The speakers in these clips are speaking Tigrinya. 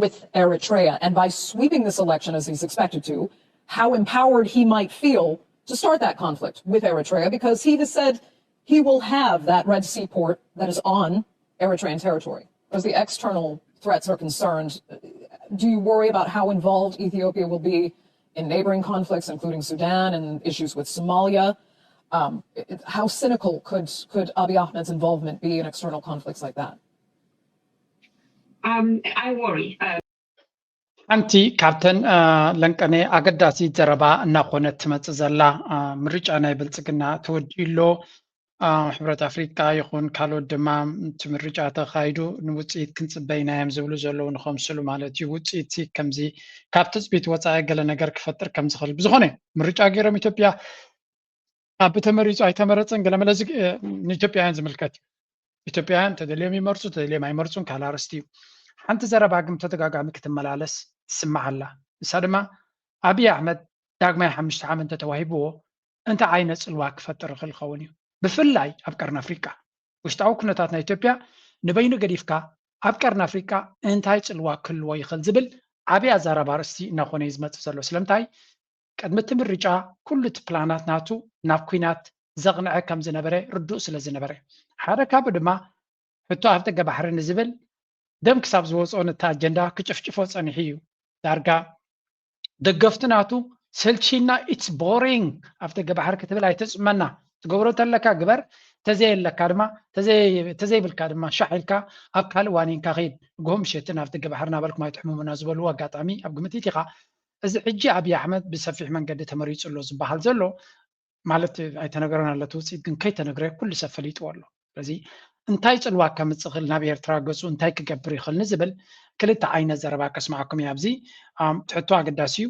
with Eritrea, and by sweeping this election as he's expected to, how empowered he might feel to start that conflict with Eritrea, because he has said he will have that Red Sea port that is on Eritrean territory. As the external threats are concerned, do you worry about how involved Ethiopia will be in neighboring conflicts, including Sudan and issues with Somalia? Um, how cynical could, could Abiy Ahmed's involvement be in external conflicts like that? Um, I worry. Uh, ሓንቲ ካብተን ለንቀነ ኣገዳሲት ዘረባ እናኾነት ትመፅእ ዘላ ምርጫ ናይ ብልፅግና ተወዲኡ ኣሎ። ሕብረት ኣፍሪቃ ይኹን ካልኦት ድማ እቲ ምርጫ ተኻይዱ ንውፅኢት ክንፅበ ኢና እዮም ዝብሉ ዘለዉ ንኸምስሉ ማለት እዩ። ውፅኢት ከምዚ ካብ ትፅቢት ወፃኢ ገለ ነገር ክፈጥር ከም ዝኽእል ብዝኾነ ምርጫ ገይሮም ኢትዮጵያ ኣብ ተመሪፁ ኣይተመረፀን ገለመለ ንኢትዮጵያውያን ዝምልከት እዩ። ኢትዮጵያውያን ተደልዮም ይመርፁ ተደልዮም ኣይመርፁን ካልእ ኣርእስቲ እዩ። ሓንቲ ዘረባ ግን ተደጋጋሚ ክትመላለስ ትስማዕ ኣላ። ንሳ ድማ ኣብይ ኣሕመድ ዳግማይ ሓሙሽተ ዓመት እንተተዋሂብዎ እንታይ ዓይነት ፅልዋ ክፈጥር ይኽእል ይኸውን እዩ? ብፍላይ ኣብ ቀርኒ ኣፍሪቃ ውሽጣዊ ኩነታት ናይ ኢትዮጵያ ንበይኑ ገዲፍካ ኣብ ቀርኒ ኣፍሪቃ እንታይ ፅልዋ ክህልዎ ይኽእል ዝብል ዓብዪ ኣዛራቢ ኣርእስቲ እናኾነ እዩ ዝመፅእ ዘሎ። ስለምንታይ ቅድሚ እቲ ምርጫ ኩሉ እቲ ፕላናት ናቱ ናብ ኲናት ዘቕንዐ ከም ዝነበረ ርዱእ ስለ ዝነበረ ሓደ ካብኡ ድማ ሕቶ ኣፍደገ ባሕሪ ንዝብል ደም ክሳብ ዝወፅኦ ነቲ ኣጀንዳ ክጭፍጭፎ ፀኒሑ እዩ። ዳርጋ ደገፍቲ ናቱ ሰልቺና it's boring ኣፍደገ ባሕሪ ክትብል ኣይተፅመና ትገብሮ ተለካ ግበር ተዘየለካ ድማ ተዘይብልካ ድማ ሻሕ ኢልካ ኣብ ካልእ ዋኒንካ ኸይድ ንግሆ ምሸትን ኣፍደገ ባሕሪ ናበልኩም ኣይትሕምሙና ዝበልዎ ኣጋጣሚ ኣብ ግምት ኢኻ። እዚ ሕጂ ኣብይ ኣሕመድ ብሰፊሕ መንገዲ ተመሪፁ ኣሎ ዝበሃል ዘሎ ማለት ኣይተነገረን ኣሎ እቲ ውፅኢት ግን ከይተነግረ ኩሉ ሰብ ፈሊጥዎ ኣሎ። ስለዚ እንታይ ፅልዋ ከምፅእ ይኽእል ናብ ኤርትራ ገፁ እንታይ ክገብር ይኽእል ንዝብል ክልተ ዓይነት ዘረባ ከስማዓኩም እየ ኣብዚ ትሕቶ ኣገዳሲ እዩ።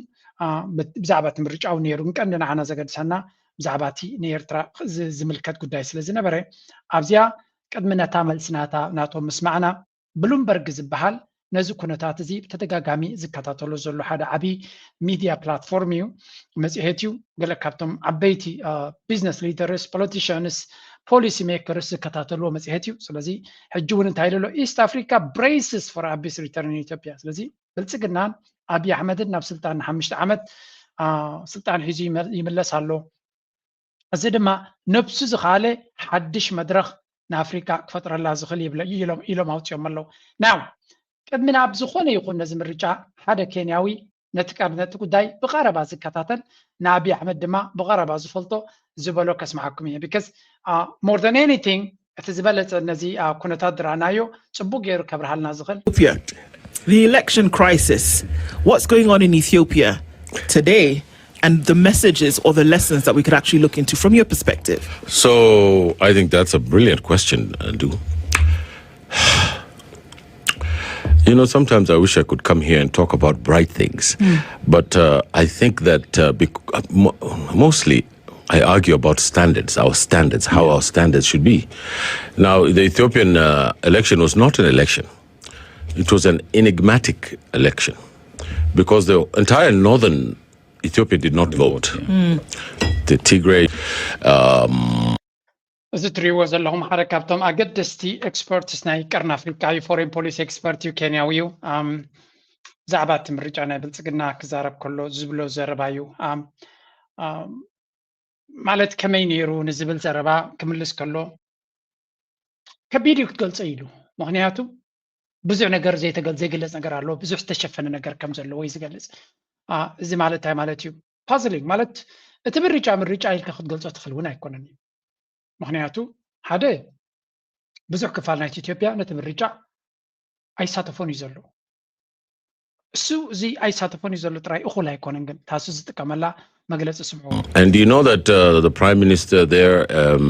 ብዛዕባ እቲ ምርጫ እውን ነይሩ ግን ቀንዲ ንዓና ዘገድሰና ብዛዕባ እቲ ንኤርትራ ዝምልከት ጉዳይ ስለ ዝነበረ ኣብዚኣ ቅድሚ ነታ መልሲ ናታ ናቶም ምስማዕና ብሉምበርግ ዝበሃል ነዚ ኩነታት እዚ ብተደጋጋሚ ዝከታተሎ ዘሎ ሓደ ዓብዪ ሚድያ ፕላትፎርም እዩ፣ መፅሄት እዩ። ገለ ካብቶም ዓበይቲ ቢዝነስ ሊደርስ፣ ፖለቲሽንስ፣ ፖሊሲ ሜከርስ ዝከታተልዎ መፅሄት እዩ። ስለዚ ሕጂ እውን እንታይ ኢሉ ኣሎ? East Africa braces for Abiy's return in Ethiopia። ስለዚ ብልፅግናን ኣብይ ኣሕመድን ናብ ስልጣን ንሓሙሽተ ዓመት ስልጣን ሒዙ ይምለስ ኣሎ። እዚ ድማ ነብሱ ዝኸኣለ ሓድሽ መድረኽ ንኣፍሪቃ ክፈጥረላ ዝኽእል ይብለ ኢሎም ኣውፅኦም ኣለዉ። ናው ቅድሚ ናብ ዝኾነ ይኹን ነዚ ምርጫ ሓደ ኬንያዊ ነቲ ቀርነቲ ጉዳይ ብቐረባ ዝከታተል ንኣብይ ኣሕመድ ድማ ብቐረባ ዝፈልጦ ዝበሎ ከስምዓኩም እየ because more than anything እቲ ዝበለፀ ነዚ ኩነታት ዝረኣናዮ ፅቡቅ ገይሩ ከብርሃልና ዝኽእል Ethiopia. The election crisis, what's going on in Ethiopia today and the messages or the lessons that we could actually look into from your perspective? So I think that's a brilliant question, Andu. You know, sometimes I wish I could come here and talk about bright things, but uh, I think that uh, bec- mo- mostly I argue about standards, our standards, how our standards should be. Now, the Ethiopian uh, election was not an election. It was an enigmatic election because the entire northern Ethiopia did not vote. The Tigray, um, እዚ ትሪእዎ ዘለኹም ሓደ ካብቶም ኣገደስቲ ኤክስፐርትስ ናይ ቀርኒ ኣፍሪቃ እዩ። ፎሬን ፖሊሲ ኤክስፐርት እዩ፣ ኬንያዊ እዩ። ብዛዕባ እቲ ምርጫ ናይ ብልፅግና ክዛረብ ከሎ ዝብሎ ዘረባ እዩ። ማለት ከመይ ነይሩ ንዝብል ዘረባ ክምልስ ከሎ ከቢድ እዩ ክትገልጾ ኢሉ። ምኽንያቱ ብዙሕ ነገር ዘይተገ- ዘይግለጽ ነገር ኣሎ፣ ብዙሕ ዝተሸፈነ ነገር ከም ዘሎ ወይ ዝገልጽ። አ፣ እዚ ማለት እንታይ ማለት እዩ? ፓዝሊንግ ማለት እቲ ምርጫ ምርጫ ኢልካ ክትገልጾ ትኽእል እውን ኣይኮነን እዩ። ምኽንያቱ ሓደ ብዙሕ ክፋል ናይቲ ኢትዮጵያ ነቲ ምርጫ ኣይሳተፎን እዩ ዘሎ። እሱ እዚ ኣይሳተፎን እዩ ዘሎ ጥራይ እኹል ኣይኮነን፣ ግን ታሱ ዝጥቀመላ መግለፂ ስምዑ። And do you know that uh, the prime minister there, um,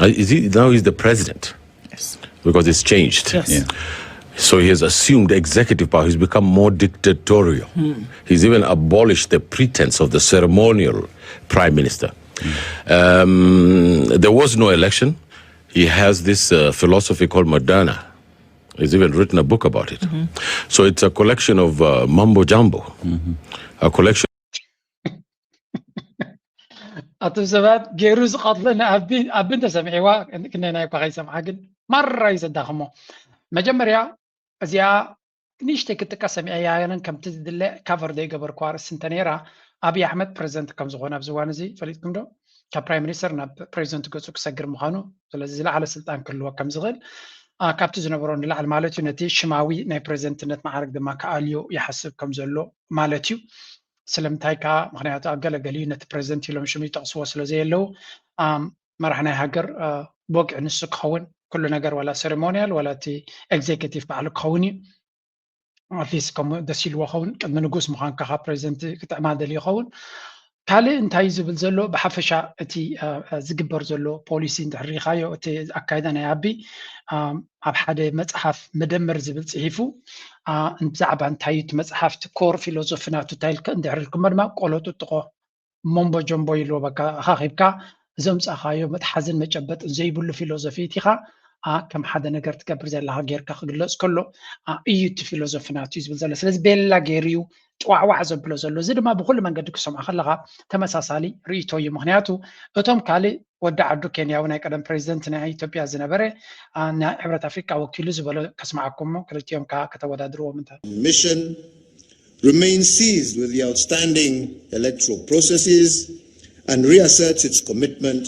uh, is he now he's the president? Yes. Because it's changed. Yes. Yeah. So he has assumed executive power. He's become more dictatorial. He's even abolished the pretense of the ceremonial prime minister. Um, there was no election. He has this uh, philosophy called Moderna. He's even written a book about it. So it's a collection of uh, mumbo jumbo, a collection. ኣቱም ሰባት ገይሩ ዝቐትሎ ንኣቢ ኣቢ እንተሰምዒዋ ክንደናይ እኳ ከይሰምዓ ግን ማራ እዩ ዘዳኽሞ። መጀመርያ እዚኣ ንእሽተይ ክጥቀስ ሰሚዐያ ግን ከምቲ ዝድለ ካቨር ዘይገበርኩ ኣርእስቲ እንተነይራ ኣብይ ኣሕመድ ፕሬዚደንት ከም ዝኾነ ኣብዚ እዋን እዚ ፈሊጥኩም ዶ? ካብ ፕራይም ሚኒስተር ናብ ፕሬዚደንት ገጹ ክሰግር ምዃኑ። ስለዚ ዝለዓለ ስልጣን ክህልዎ ከም ዝኽእል ካብቲ ዝነበሮ ንላዕሊ ማለት እዩ። ነቲ ሽማዊ ናይ ፕሬዚደንትነት መዓርግ ድማ ክኣልዮ ይሓስብ ከም ዘሎ ማለት እዩ። ስለምንታይ ከዓ ምክንያቱ ኣብ ገለገሊኡ ነቲ ፕሬዚደንት ኢሎም ሽም ይጠቕስዎ ስለ ዘየለዉ መራሕ ናይ ሃገር ብወግዒ ንሱ ክኸውን ኩሉ ነገር ዋላ ሴሬሞኒያል ዋላ እቲ ኤግዜኪቲቭ ባዕሉ ክኸውን እዩ። ኣትሊስት ከምኡ ደስ ኢልዎ ኸውን ቅድሚ ንጉስ ምዃንካ ካብ ፕሬዚደንት ክጥዕማ ደልዩ ይኸውን። ካልእ እንታይ እዩ ዝብል ዘሎ ብሓፈሻ እቲ ዝግበር ዘሎ ፖሊሲ እንድሕር ሪኢኻዮ እቲ ኣካይዳ ናይ ኣቢ ኣብ ሓደ መፅሓፍ መደመር ዝብል ፅሒፉ ብዛዕባ እንታይ እዩ እቲ መፅሓፍ እቲ ኮር ፊሎዞፊ ናቱ እንታይ ኢልካ እንድሕር ኢልኩሞ ድማ ቆሎ ጥጥቆ ሞምቦ ጆምቦ ኢልዎ በቃ ኣኻኺብካ ዘምፃኻዮ መትሓዝን መጨበጥን ዘይብሉ ፊሎዞፊ ኢኻ ከም ሓደ ነገር ትገብር ዘለኻ ጌርካ ክግለፅ ከሎ እዩ እቲ ፊሎዞፊ ናቱ እዩ ዝብል ዘሎ። ስለዚ ቤላ ገይሩ እዩ ጭዋዕዋዕ ዘብሎ ዘሎ። እዚ ድማ ብኩሉ መንገዲ ክሰምዖ ከለኻ ተመሳሳሊ ርእይቶ እዩ። ምክንያቱ እቶም ካልእ ወዲ ዓዱ ኬንያዊ ናይ ቀደም ፕሬዚደንት ናይ ኢትዮጵያ ዝነበረ ናይ ሕብረት ኣፍሪቃ ወኪሉ ዝበሎ ከስምዓኩም እሞ ክልቲኦም ከዓ ከተወዳድርዎም እንተ mission remains seized with the outstanding electoral processes and reasserts its commitment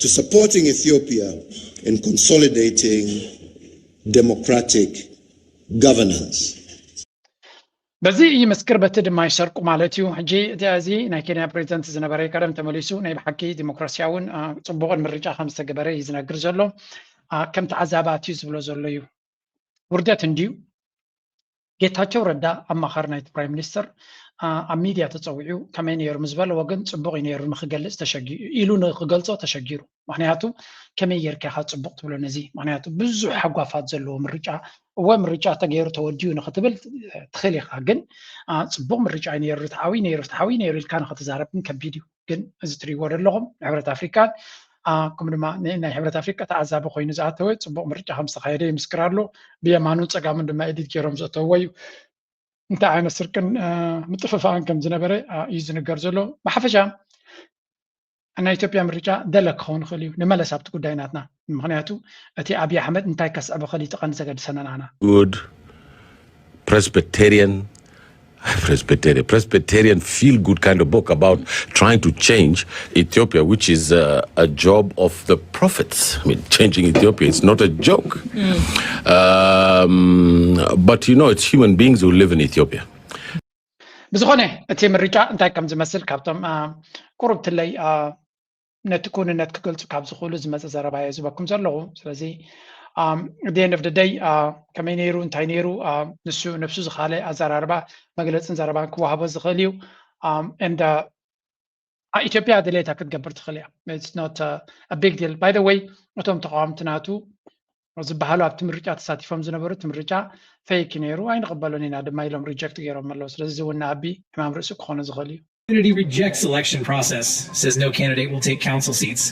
to supporting Ethiopia in consolidating democratic governance. በዚ ይምስክር በቲ ድማ ይሰርቁ ማለት እዩ። ሕጂ እዚ ናይ ኬንያ ፕሬዚደንት ዝነበረ ቀደም ተመሊሱ ናይ ብሓቂ ዲሞክራሲያውን ፅቡቕን ምርጫ ከም ዝተገበረ እዩ ዝነግር ዘሎ። ከም ተዓዛቢ ኣትዩ ዝብሎ ዘሎ እዩ። ውርደት እንድዩ። ጌታቸው ረዳ ኣማኻሪ ናይቲ ፕራይም ሚኒስተር ኣብ ሚድያ ተፀዊዑ ከመይ ነይሩ ምስ በለዎ ግን ፅቡቕ እዩ ነይሩ ንክገልፅ ተሸጊሩ ኢሉ ንክገልፆ ተሸጊሩ። ምክንያቱ ከመይ ጌርካ ኢኻ ፅቡቕ ትብሎ ነዚ? ምክንያቱ ብዙሕ ሓጓፋት ዘለዎ ምርጫ እወ ምርጫ ተገይሩ ተወዲኡ ንክትብል ትኽእል ኢኻ፣ ግን ፅቡቕ ምርጫ እዩ ነይሩ፣ ርትዓዊ ነይሩ፣ ፍትሓዊ ነይሩ ኢልካ ንክትዛረብ ግን ከቢድ እዩ። ግን እዚ ትሪእዎ ዘለኹም ንሕብረት ኣፍሪካን ከምኡ ድማ ናይ ሕብረት ኣፍሪቃ ተዓዛቢ ኮይኑ ዝኣተወ ፅቡቕ ምርጫ ከም ዝተኻየደ ይምስክር ኣሎ። ብየማኑን ፀጋሙን ድማ ኤዲት ገይሮም ዘእተውዎ እዩ። እንታይ ዓይነት ስርቅን ምጥፍፋእን ከም ዝነበረ እዩ ዝንገር ዘሎ። ብሓፈሻ ናይ ኢትዮጵያ ምርጫ ደለ ክኸውን ይኽእል እዩ። ንመለስ ኣብቲ ጉዳይ ናትና። ምክንያቱ እቲ ኣብይ ኣሕመድ እንታይ ከስዕብ ይኽእል እዩ እቲ ቀንዲ ዘገድሰና ንዓና። good Presbyterian Presbyterian, Presbyterian feel good kind of book about trying to change Ethiopia, which is a, a job of the prophets. I mean, changing Ethiopia is not a joke. Um, but you know, it's human beings who live in Ethiopia. ብዝኾነ እቲ ምርጫ እንታይ ከም ዝመስል ካብቶም ቁሩብ ትለይ ነቲ ክውንነት ክገልፁ ካብ ዝኽእሉ ዝመፀ ዘረባ እየ ዝበኩም ዘለኹ። ስለዚ the end of the day ከመይ ነይሩ እንታይ ነይሩ ንሱ ነብሱ ዝኻለ ኣዘራርባ መግለፅን ዘረባን ክወሃቦ ዝኽእል እዩ። እንደ ኢትዮጵያ ድሌታ ክትገብር ትኽእል እያ። It's not a big deal. By the way እቶም ተቃወምቲ ናቱ ዝበሃሉ ኣብቲ ምርጫ ተሳቲፎም ዝነበሩ እቲ ምርጫ ፌክ ነይሩ ኣይንቕበሎን ኢና ድማ ኢሎም ሪጀክት ገይሮም ኣለዉ። ስለዚ እውን ንኣቢ ሕማም ርእሲ ክኾኑ ዝኽእል እዩ። Unity rejects election process, says no candidate will take council seats.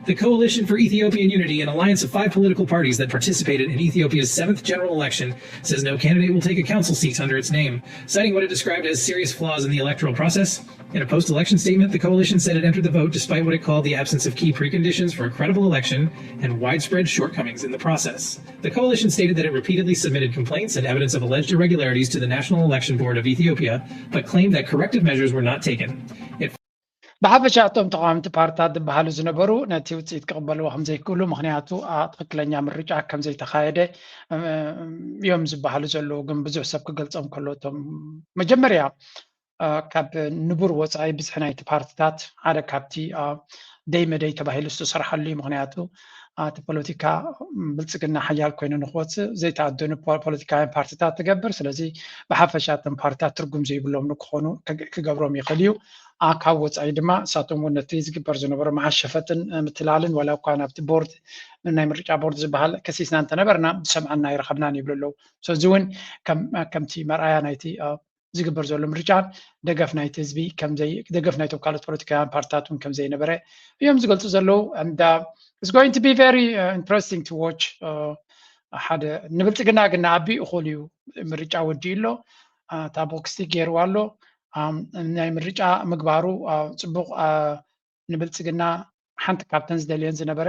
The Coalition for Ethiopian Unity, an alliance of five political parties that participated in Ethiopia's seventh general election, says no candidate will take a council seat under its name, citing what it described as serious flaws in the electoral process. In a post-election statement, the coalition said it entered the vote despite what it called the absence of key preconditions for a credible election and widespread shortcomings in the process. The coalition stated that it repeatedly submitted complaints and evidence of alleged irregularities to the National Election Board of Ethiopia, but claimed that corrective measures were not taken. It ብሓፈሻ እቶም ተቃወምቲ ፓርትታት ዝበሃሉ ዝነበሩ ነቲ ውፅኢት ክቕበልዎ ከም ዘይክእሉ ምክንያቱ ትኽክለኛ ምርጫ ከም ዘይተኻየደ እዮም ዝበሃሉ ዘለዉ። ግን ብዙሕ ሰብ ክገልፆም ከሎ እቶም መጀመርያ ካብ ንቡር ወፃኢ ብዝሒ ናይቲ ፓርትታት ሓደ ካብቲ ደይ መደይ ተባሂሉ ዝተሰርሓሉ እዩ። ምክንያቱ እቲ ፖለቲካ ብልፅግና ሓያል ኮይኑ ንክወፅእ ዘይተኣደኑ ፖለቲካውያን ፓርትታት ትገብር። ስለዚ ብሓፈሻ እቶም ፓርትታት ትርጉም ዘይብሎም ንክኾኑ ክገብሮም ይኽእል እዩ። ካብ ወፃኢ ድማ እሳቶም እውን ነቲ ዝግበር ዝነበሮ መዓሸፈትን ምትላልን ዋላ እኳ ናብቲ ቦርድ ናይ ምርጫ ቦርድ ዝበሃል ከሲስና እንተነበርና ዝሰምዐና ኣይረኸብናን ይብሉ ኣለዉ። እዚ እውን ከምቲ መርኣያ ናይቲ ዝግበር ዘሎ ምርጫ ደገፍ ናይቲ ህዝቢ ደገፍ ናይቶም ካልኦት ፖለቲካውያን ፓርትታት እውን ከም ዘይነበረ እዮም ዝገልፁ ዘለዉ። It's going to be very interesting to watch። ሓደ ንብልፅግና ግን ንኣቢ እኹል እዩ። ምርጫ ወዲኡ ኣሎ። ታቦክስቲ ገይርዋ ኣሎ። ናይ ምርጫ ምግባሩ ፅቡቕ ንብልፅግና ሓንቲ ካብተን ዝደልየን ዝነበረ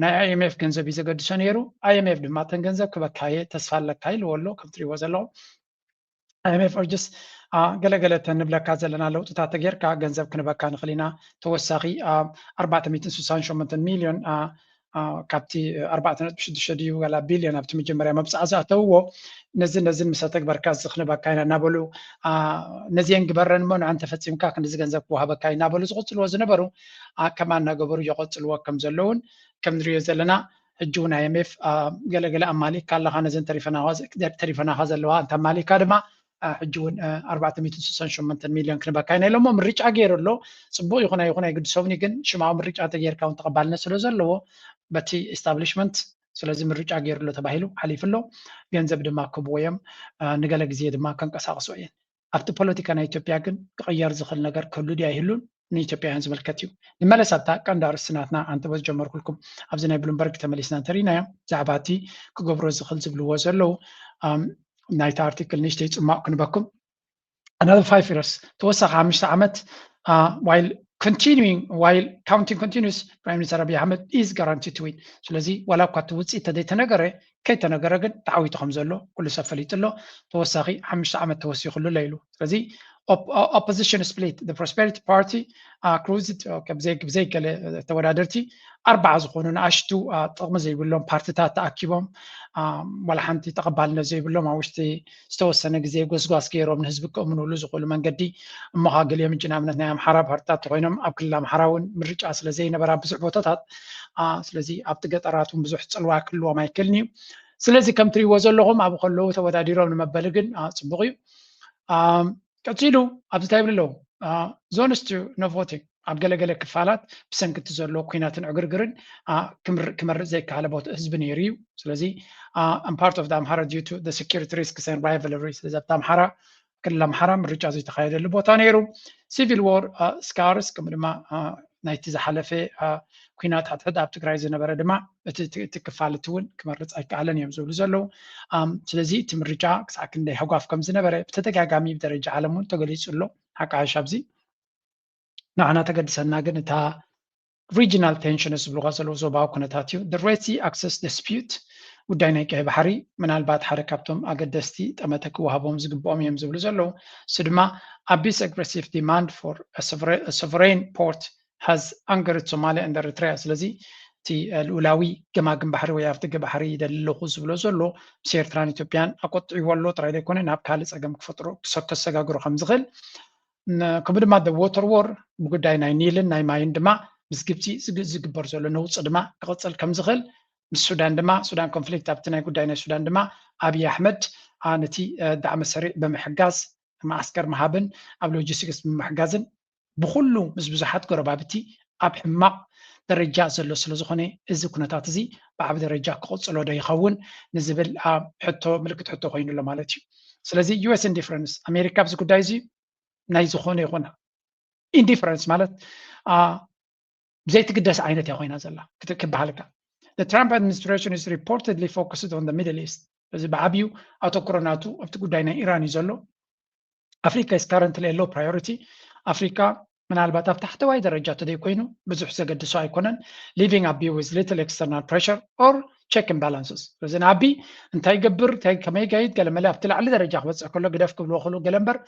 ናይ ኣይኤምኤፍ ገንዘብ እዩ ዘገድሶ ነይሩ። ኣይኤምኤፍ ድማ እተን ገንዘብ ክበካየ ተስፋ ኣለካ ኢልዎ ኣሎ። ከም ትሪእዎ ዘለኹም ኣይኤምኤፍ ኦርጅስ ገለገለ ተንብለካ ዘለና ለውጥታት ተጌርካ ገንዘብ ክንበካ ንኽእል ኢና። ተወሳኺ ኣርባዕተ ሚእትን ስሳን ሸሞንተን ሚልዮን ካብቲ ኣርባዕተ ነጥቢ ሽዱሽተ ድዩ ዋላ ቢልዮን ኣብቲ መጀመርያ መብፅዓ ዝኣተውዎ ነዚ ነዚ ምስ ኣተግበርካ እዚ ክንበካ ኢና እናበሉ ነዚአን ግበረን እሞ ንዓን ተፈፂምካ ክንዲዚ ገንዘብ ክወሃበካ እዩ እናበሉ ዝቕፅልዎ ዝነበሩ ከማ እናገበሩ ይቐፅልዎ ከም ዘለውን ከም ንሪኦ ዘለና ሕጂ እውን ኣይኤምኤፍ ገለገለ ኣማሊእካ ኣለኻ ነዘን ተሪፈናኻ ዘለዋ እንተ ኣማሊእካ ድማ ሕጂ እውን ኣርባዕተ ሚእትን ስሳን ሸሞንተን ሚልዮን ክንበካ ኢና ኢሎሞ ምርጫ ገይሩ ኣሎ። ፅቡቅ ይኹን ኣይኹን ኣይግድሶምኒ ግን ሽማዊ ምርጫ ተገይርካ እውን ተቐባልነት ስለ ዘለዎ በቲ ኤስታብሊሽመንት ስለዚ ምርጫ ገይሩ ኣሎ ተባሂሉ ሓሊፉ ኣሎ። ገንዘብ ድማ ክብዎ እዮም። ንገለ ግዜ ድማ ከንቀሳቅሶ እየን። ኣብቲ ፖለቲካ ናይ ኢትዮጵያ ግን ክቕየር ዝኽእል ነገር ክህሉ ድዩ ኣይህሉን ንኢትዮጵያውያን ዝምልከት እዩ። ንመለስ ኣብታ ቀንዲ ኣርእስቲ ናትና ኣንተቦ ዝጀመርኩልኩም ኣብዚ ናይ ብሉምበርግ ተመሊስና እንተሪእናዮ ብዛዕባ እቲ ክገብሮ ዝኽእል ዝብልዎ ዘለዉ ናይቲ ኣርቲክል ንእሽተይ ፅማቕ ክንበኩም another five years ተወሳኺ ሓሙሽተ ዓመት while continuing while counting continues Prime Minister Abiy Ahmed is guaranteed to win ስለዚ ዋላ እኳ እቲ ውፅኢት ተዘይተነገረ ከይተነገረ ግን ተዓዊቱ ከም ዘሎ ኩሉ ሰብ ፈሊጡ ኣሎ። ተወሳኺ ሓሙሽተ ዓመት ተወሲኽሉ ኣሎ ኢሉ። ስለዚ opposition split the Prosperity Party cruised ብዘይ ገለ ተወዳደርቲ ኣርባዓ ዝኾኑ ንኣሽቱ ጥቕሚ ዘይብሎም ፓርትታት ተኣኪቦም ዋላ ሓንቲ ተቐባልነት ዘይብሎም ኣብ ውሽጢ ዝተወሰነ ግዜ ጎስጓስ ገይሮም ንህዝቢ ክእምኑሉ ዝኽእሉ መንገዲ እሞኻ ገሊኦም እጅ ንኣብነት ናይ ኣምሓራ ፓርትታት ተኮይኖም ኣብ ክልል ኣምሓራ እውን ምርጫ ስለ ዘይነበራ ብዙሕ ቦታታት ስለዚ ኣብቲ ገጠራት እውን ብዙሕ ፅልዋ ክህልዎም ኣይክእልን እዩ። ስለዚ ከም ትሪእዎ ዘለኹም ኣብኡ ከለዉ ተወዳዲሮም ንመበሊ ግን ፅቡቕ እዩ። ቀፂሉ ኣብዚ እንታይ ይብል ኣለዉ zones to no voting ኣብ ገለገለ ክፋላት ብሰንኪ እቲ ዘሎ ኩናትን ዕግርግርን ክመርፅ ዘይከኣለ ቦታ ህዝቢ ነይሩ እዩ። ስለዚ part of ኣምሓራ due to security risks and rivalry ስለዚ ኣብቲ ኣምሓራ ክልል ኣምሓራ ምርጫ ዘይተካየደሉ ቦታ ነይሩ። Civil war scars ከምኡ ድማ ናይቲ ዝሓለፈ ኩናት ሕድሕድ ኣብ ትግራይ ዝነበረ ድማ እቲ ክፋል እቲ እውን ክመርፅ ኣይከኣለን እዮም ዝብሉ ዘለዉ። ስለዚ እቲ ምርጫ ክሳዕ ክንደይ ህጓፍ ከም ዝነበረ ብተደጋጋሚ ብደረጃ ዓለም እውን ተገሊፁ ኣሎ። ሓቃሽ ኣብዚ ንዓና ተገድሰና ግን እታ regional tensions ዝብልዋ ዘለዉ ዞባዊ ኩነታት እዩ። The Red Sea access dispute ጉዳይ ናይ ቀይ ባሕሪ ምናልባት ሓደ ካብቶም ኣገደስቲ ጠመተ ክወሃቦም ዝግብኦም እዮም ዝብሉ ዘለዉ። እሱ ድማ ኣቢስ aggressive demand for sovereign port has angered Somalia and Eritrea ስለዚ እቲ ልኡላዊ ገማግም ባሕሪ ወይ ኣፍደገ ባሕሪ ይደሊ ኣለኹ ዝብሎ ዘሎ ምስ ኤርትራን ኢትዮጵያን ኣቆጢዕዎ ኣሎ ጥራይ ዘይኮነ ናብ ካልእ ፀገም ክፈጥሮ ከሰጋግሮ ከም ዝኽእል ከምኡ ድማ the water war ብጉዳይ ናይ ኒልን ናይ ማይን ድማ ምስ ግብፂ ዝግበር ዘሎ ነውፂ ድማ ክቕፅል ከም ዝኽእል ምስ ሱዳን ድማ ሱዳን conflict ኣብቲ ናይ ጉዳይ ናይ ሱዳን ድማ ኣብይ ኣሕመድ ነቲ ዳዕመ ሰሪዕ ብምሕጋዝ መዓስከር ምሃብን ኣብ logistics ብምሕጋዝን ብኩሉ ምስ ብዙሓት ጎረባብቲ ኣብ ሕማቕ ደረጃ ዘሎ ስለ ዝኾነ እዚ ኩነታት እዚ ብዓቢ ደረጃ ክቕፅሎ ዶ ይኸውን ንዝብል ሕቶ ምልክት ሕቶ ኮይኑ ኣሎ ማለት እዩ። ስለዚ US indifference ኣሜሪካ ኣብዚ ጉዳይ እዚ ናይ ዝኾነ ይኹን indifference ማለት ዘይትግደስ ዓይነት እያ ኮይና ዘላ ክበሃል ካ Trump administration is reportedly focused on the Middle East እዚ ብዓብዩ ኣተኩሮ ናቱ ኣብቲ ጉዳይ ናይ ኢራን እዩ ዘሎ። Africa is currently a low priority ኣፍሪካ ምናልባት ኣብ ታሕተዋይ ደረጃ ተደይ ኮይኑ ብዙሕ ዘገድሶ ኣይኮነን leaving ኣቢ with little external pressure or check and balances እዚ ንኣቢ እንታይ ይገብር እንታይ ከመይ ጋይድ ገለመለ ኣብቲ ላዕሊ ደረጃ ክበፅሕ ከሎ ግደፍ ክብልዎ ክሉ ገለ እምበር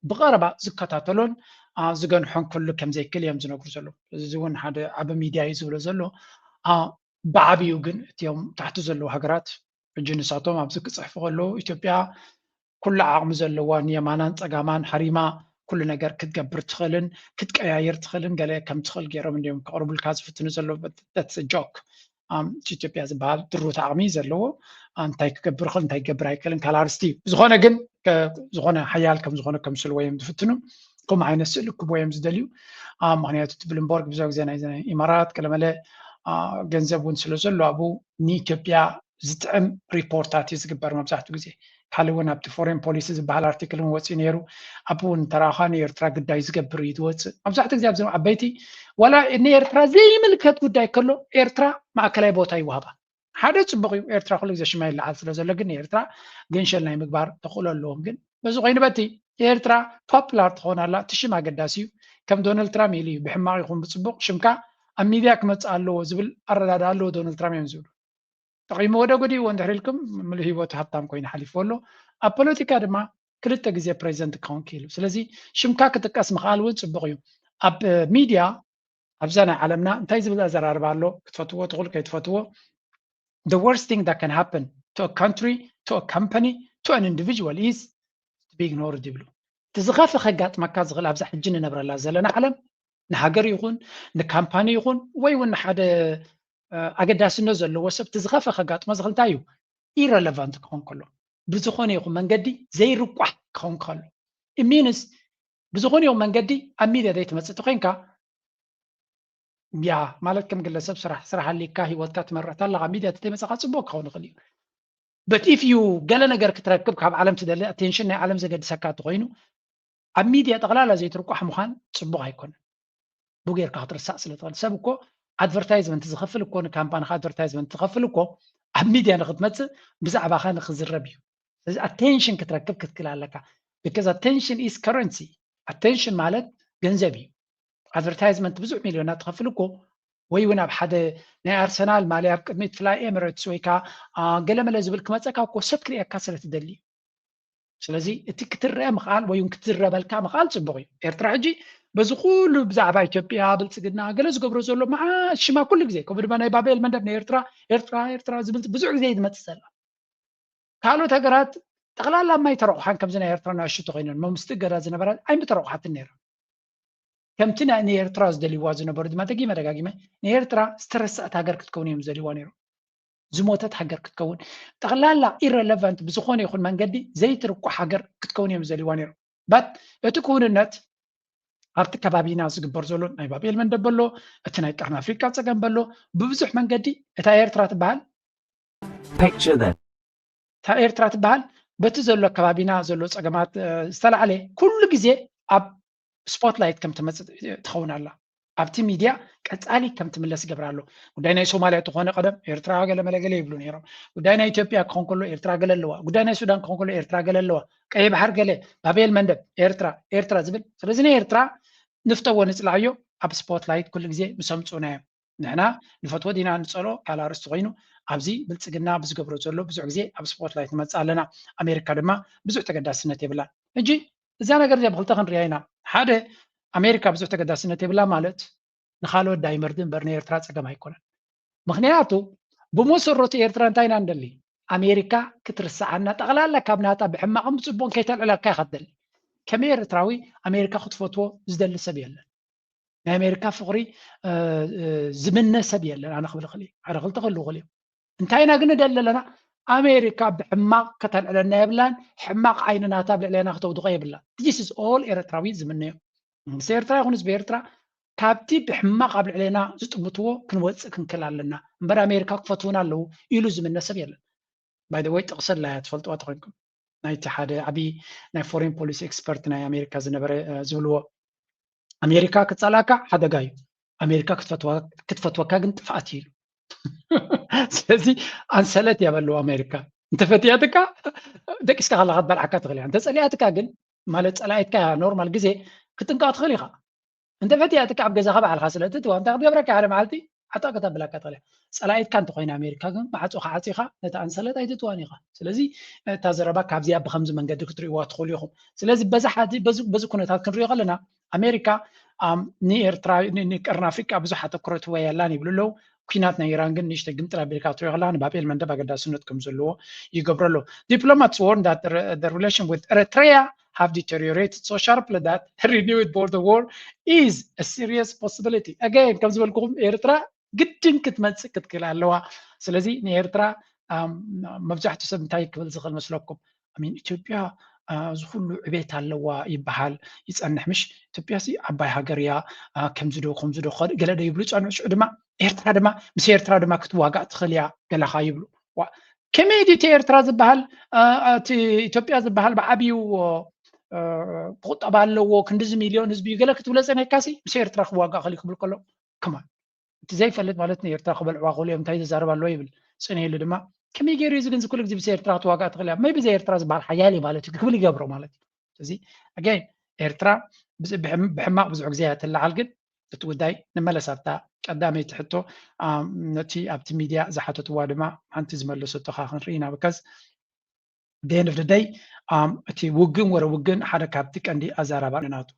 ብቐረባ ዝከታተሎን ዝገንሖን ክሉ ከም ዘይክእል እዮም ዝነግሩ ዘለዉ። እዚ እውን ሓደ ዓቢ ሚድያ እዩ ዝብሎ ዘሎ። ብዓብዩ ግን እቲኦም ታሕቲ ዘለዉ ሃገራት ሕጂ ንሳቶም ኣብዚ ክፅሕፉ ከለዉ ኢትዮጵያ ኩሉ ዓቕሚ ዘለዋ ንየማናን ፀጋማን ሃሪማ ኩሉ ነገር ክትገብር ትኽእልን ክትቀያየር ትኽእልን ገለ ከም ትኽእል ገይሮም እንዲዮም ከቕርቡልካ ዝፍትኑ ዘለዉ። That's a joke። ኢትዮጵያ ዝበሃል ድሩት ዓቕሚ ዘለዎ እንታይ ክገብር ይኽእል እንታይ ክገብር ኣይክእልን ካልእ ኣርስቲ እዩ። ዝኾነ ግን ዝኾነ ሓያል ከም ዝኾነ ከምስልዎ እዮም ዝፍትኑ። ከምኡ ዓይነት ስእሊ ክቦ እዮም ዝደልዩ። ምክንያቱ እቲ ብሉምበርግ ብዙሕ ግዜ ናይ ኢማራት ቀለመለ ገንዘብ እውን ስለ ዘሎ ኣብኡ ንኢትዮጵያ ዝጥዕም ሪፖርታት እዩ ዝግበር መብዛሕትኡ ግዜ። ካልእ እውን ኣብቲ ፎሬን ፖሊሲ ዝበሃል ኣርቲክል እውን ወፂኡ ነይሩ። ኣብኡ እውን እንተረኣኻ ንኤርትራ ግዳይ ዝገብር እዩ ዝወፅእ። መብዛሕትኡ ግዜ ኣብዚ ዓበይቲ ዋላ ንኤርትራ ዘይምልከት ጉዳይ ከሎ ኤርትራ ማእከላይ ቦታ ይወሃባ። ሓደ ፅቡቕ እዩ ኤርትራ ኩሉ ግዜ ሽማ ይለዓል ስለ ዘሎ ግን ንኤርትራ ገንሸል ናይ ምግባር ተኽእሎ ኣለዎም። ግን በዚ ኮይኑ በቲ ኤርትራ ፖፕላር ትኸውን ኣላ። እቲ ሽም ኣገዳሲ እዩ። ከም ዶናልድ ትራምፕ ኢሉ እዩ ብሕማቕ ይኹን ብፅቡቕ ሽምካ ኣብ ሚድያ ክመፅእ ኣለዎ ዝብል ኣረዳድኣ ኣለዎ ዶናልድ ትራምፕ እዮም ዝብሉ። ጠቒምዎ ዶ ጎዲእዎ እንድሕር ኢልኩም፣ ምሉእ ህይወቱ ሃብታም ኮይኑ ሓሊፍዎ ኣሎ። ኣብ ፖለቲካ ድማ ክልተ ግዜ ፕሬዚደንት ክኸውን ክኢሉ። ስለዚ ሽምካ ክጥቀስ ምኽኣል እውን ፅቡቕ እዩ። ኣብ ሚድያ ኣብዛ ናይ ዓለምና እንታይ ዝብል ኣዘራርባ ኣሎ? ክትፈትዎ ትኽእሉ ከይትፈትዎ፣ the worst thing that can happen to a country, to a company, to an individual is to be ignored ይብሉ። እቲ ዝኸፍእ ከጋጥመካ ዝኽእል ኣብዛ ሕጂ ንነብረላ ዘለና ዓለም ንሃገር ይኹን ንካምፓኒ ይኹን ወይ እውን ንሓደ ኣገዳስነት ዘለዎ ሰብ እቲ ዝኸፍእ ከጋጥሞ ዝኽእል እንታይ እዩ? ኢረለቫንት ክኸውን ከሎ፣ ብዝኾነ ይኹን መንገዲ ዘይርቋሕ ክኸውን ከሎ፣ ኢሚንስ ብዝኾነ ይኹን መንገዲ ኣብ ሚድያ ዘይትመፅእ ተኮይንካ ያ ማለት ከም ግለሰብ ስራሕ ስራሕ ኣሊካ ህይወትካ ትመርሕ ኣለካ ሚድያ ተተይመፃካ ፅቡቅ ክኸውን ይኽእል እዩ። But if you ገለ ነገር ክትረክብ ካብ ዓለም ትደሊ ኣቴንሽን ናይ ዓለም ዘገድሰካ ተኮይኑ ኣብ ሚድያ ጠቕላላ ዘይትርቋሕ ምዃን ፅቡቅ ኣይኮነን። ብጌርካ ክትርሳእ ስለ ትኽእል ሰብ እኮ ኣድቨርታይዝመንት ዝኸፍል እኮ ንካምፓኒካ ኣድቨርታይዝመንት ዝኸፍል እኮ ኣብ ሚድያ ንክትመፅእ ብዛዕባካ ንክዝረብ እዩ። ስለዚ ኣቴንሽን ክትረክብ ክትክል ኣለካ። Because attention is currency። ኣቴንሽን ማለት ገንዘብ እዩ። ኣድቨርታይዝመንት ብዙሕ ሚልዮናት ትኸፍል እኮ ወይ እውን ኣብ ሓደ ናይ ኣርሰናል ማልያ ኣብ ቅድሚት ፍላይ ኤምሬትስ ወይ ከዓ ገለመለ ዝብል ክመፀካ እኮ ሰብ ክርእየካ ስለ ትደሊ እዩ። ስለዚ እቲ ክትረአ ምኽኣል ወይ እውን ክትዝረበልካ ምኽኣል ፅቡቕ እዩ። ኤርትራ ሕጂ በዚ ኩሉ ብዛዕባ ኢትዮጵያ ብልፅግና ገለ ዝገብሮ ዘሎ መዓት ሽማ ኩሉ ግዜ ከምኡ ድማ ናይ ባቤል መንደብ ናይ ኤርትራ ኤርትራ ኤርትራ ዝብል ብዙሕ ግዜ ዝመፅእ ዘላ ካልኦት ሃገራት ጠቕላላ ማይ ተረቑሓን ከምዚ ናይ ኤርትራ ንኣሽቱ ኮይነን መምስቲ ገዳ ዝነበራ ኣይምተረቑሓትን ነይራ። ከምቲ ንኤርትራ ዝደልይዋ ዝነበሩ ድማ ደጊመ ደጋጊመ ንኤርትራ ዝተረሰዐት ሃገር ክትከውን እዮም ዝደልይዋ ነይሮም። ዝሞተት ሃገር ክትከውን ጠቕላላ ኢረለቫንት ብዝኾነ ይኹን መንገዲ ዘይትርቋሕ ሃገር ክትከውን እዮም ዝደልይዋ ነይሮም። በት እቲ ክውንነት ኣብቲ ከባቢና ዝግበር ዘሎ ናይ ባቤል መንደብ ኣሎ፣ እቲ ናይ ቀርኒ ኣፍሪቃ ፀገም በሎ ብብዙሕ መንገዲ እታ ኤርትራ ትበሃል Picture that. እታ ኤርትራ ትበሃል በቲ ዘሎ ከባቢና ዘሎ ፀገማት ዝተላዕለ ኩሉ ግዜ ኣብ ስፖትላይት ከም ትመፅእ ትኸውን ኣላ። ኣብቲ ሚድያ ቀፃሊ ከም ትምለስ ይገብር ኣሎ። ጉዳይ ናይ ሶማልያ ተኾነ ቀደም ኤርትራ ገለ መለገለ ይብሉ ነይሮም። ጉዳይ ናይ ኢትዮጵያ ክኾን ከሎ ኤርትራ ገለ ኣለዋ። ጉዳይ ናይ ሱዳን ክኾን ከሎ ኤርትራ ገለ ኣለዋ። ቀይ ባሕር ገለ ባቤል መንደብ ኤርትራ ኤርትራ ዝብል ስለዚ ናይ ኤርትራ ንፍተዎ ንፅላዕዮ ኣብ ስፖትላይት ኩሉ ግዜ ምስ ኣምፁና እዮም። ንሕና ንፈትዎ ዲና ንፀልኦ ካልእ ኣርእስቲ ኮይኑ ኣብዚ ብልፅግና ብዝገብሮ ዘሎ ብዙሕ ግዜ ኣብ ስፖትላይት ንመፅእ ኣለና። ኣሜሪካ ድማ ብዙሕ ተገዳስነት የብላን። ሕጂ እዛ ነገር እዚኣ ብክልተ ክንሪኣ ኢና። ሓደ ኣሜሪካ ብዙሕ ተገዳስነት የብላ ማለት ንካልኦት ዳይመርድ እምበር ንኤርትራ ፀገም ኣይኮነን። ምክንያቱ ብመሰረቱ ኤርትራ እንታይ ኢና ንደሊ? ኣሜሪካ ክትርስዓና ጠቕላላ ካብ ናታ ብሕማቕን ብፅቡቕን ከይተልዕለካ ኢካ ትደሊ። ከም ኤርትራዊ ኣሜሪካ ክትፈትዎ ዝደሊ ሰብ የለን። ናይ ኣሜሪካ ፍቕሪ ዝምነ ሰብ የለን። ኣነ ክብል ክእል ሓደ ክልተ ክህልው ክእል እዮም። እንታይ ኢና ግን ንደሊ ኣለና? ኣሜሪካ ብሕማቕ ከተልዕለና የብላን። ሕማቕ ዓይኒ ናታ ኣብ ልዕሌና ክተውድቆ የብላን። This is all ኤርትራዊ ዝምነዮ። መንግስቲ ኤርትራ ይኹን ህዝቢ ኤርትራ ካብቲ ብሕማቕ ኣብ ልዕሌና ዝጥምትዎ ክንወፅእ ክንክል ኣለና እምበር ኣሜሪካ ክፈትውና ኣለዉ ኢሉ ዝምነ ሰብ የለን። By the way ጥቕሲ ኣላ እያ ትፈልጥዋ ተኮይንኩም ናይቲ ሓደ ዓብዪ ናይ ፎሬን ፖሊሲ ኤክስፐርት ናይ ኣሜሪካ ዝነበረ ዝብልዎ ኣሜሪካ ክትፀላእካ ሓደጋ እዩ ኣሜሪካ ክትፈትወካ ግን ጥፍኣት እዩ ኢሉ ስለዚ ኣንሰለት እያ በለዋ ኣሜሪካ እንተፈትያትካ ደቂስካ ከለካ ትበልዓካ ትኽእል እያ እንተፀሊኣትካ ግን ማለት ፀላኢትካ ኖርማል ግዜ ክትጥንቀቕ ትኽእል ኢኻ እንተፈትያትካ ኣብ ገዛኻ ባዕልኻ ስለ እትትዋ እንታይ ክትገብረካ ሓደ መዓልቲ ዓጣ ከተብለካ ትኽእል እያ ፀላኢትካ እንተኮይና ኣሜሪካ ግን ማዕፆ ክዓፂኻ ነቲ ኣንሰለት ኣይትትዋን ኢኻ ስለዚ እታ ዘረባ ካብዚኣ ብከምዚ መንገዲ ክትርእይዋ ትኽእሉ ኢኹም ስለዚ በዚ ሓዚ በዚ ኩነታት ክንሪኦ ከለና ኣሜሪካ ንኤርትራ ንቀርኒ ኣፍሪቃ ብዙሕ ኣተኩሮ ትወያላን ይብሉ ኣለዉ ኩናት ናይ ኢራን ግን ንእሽተይ ግምጥል ኣቢልካ ትሪኦ ከለካ ንባብ ኤል መንደብ ኣገዳስነት ከም ዘለዎ ይገብሮ ኣሎ። Diplomats warn that the relation with Eritrea have deteriorated so sharply that renewed border war is a serious possibility. Again ከም ዝበልኩኹም ኤርትራ ግድን ክትመፅእ ክትክእል ኣለዋ። ስለዚ ንኤርትራ መብዛሕትኡ ሰብ እንታይ ክብል ዝኽእል መስለኩም? ኣሚን ኢትዮጵያ እዚ ኩሉ ዕቤት ኣለዋ ይበሃል ይፀንሕ ምሽ ኢትዮጵያ ሲ ዓባይ ሃገር እያ ከምዚ ዶ ከምዚ ዶ ገለ ዶ ይብሉ ይፀንሑ ሽዑ ድማ ኤርትራ ድማ ምስ ኤርትራ ድማ ክትዋጋእ ትኽእል እያ ገለኻ ይብሉ ከመይ ድዩ እቲ ኤርትራ ዝበሃል እቲ ኢትዮጵያ ዝበሃል ብዓብዩ ብቁጠባ ኣለዎ ክንዲዚ ሚልዮን ህዝቢ እዩ ገለ ክትብሎ ፀኒሕካ ሲ ምስ ኤርትራ ክዋጋእ ክእል ክብል ከሎ ከማን እቲ ዘይፈልጥ ማለት ንኤርትራ ክበልዕዋ ክእሉ እዮም እንታይ ዘዛረብ ኣለዎ ይብል ፅንሄሉ ድማ ከመይ ገይሩ እዚ ግን ዝኩሉ ግዜ ብዘይ ኤርትራ ክትዋጋእ ትኽእል እያ መይ ብዘይ ኤርትራ ዝበሃል ሓያል እዩ ማለት እዩ ክብል ይገብሮ ማለት እዩ እዚ ኣገን ኤርትራ ብሕማቅ ብዙሕ ግዜ እያ ትለዓል ግን እቲ ጉዳይ ንመለስ ኣብታ ቀዳመይቲ ሕቶ። ነቲ ኣብቲ ሚድያ ዝሓተትዋ ድማ ሓንቲ ዝመለሰቶ ከኣ ክንርኢ ኢና። ብካዝ ደንድ ደይ እቲ ውግን ወረ ውግን ሓደ ካብቲ ቀንዲ ኣዛራባ ናቱ።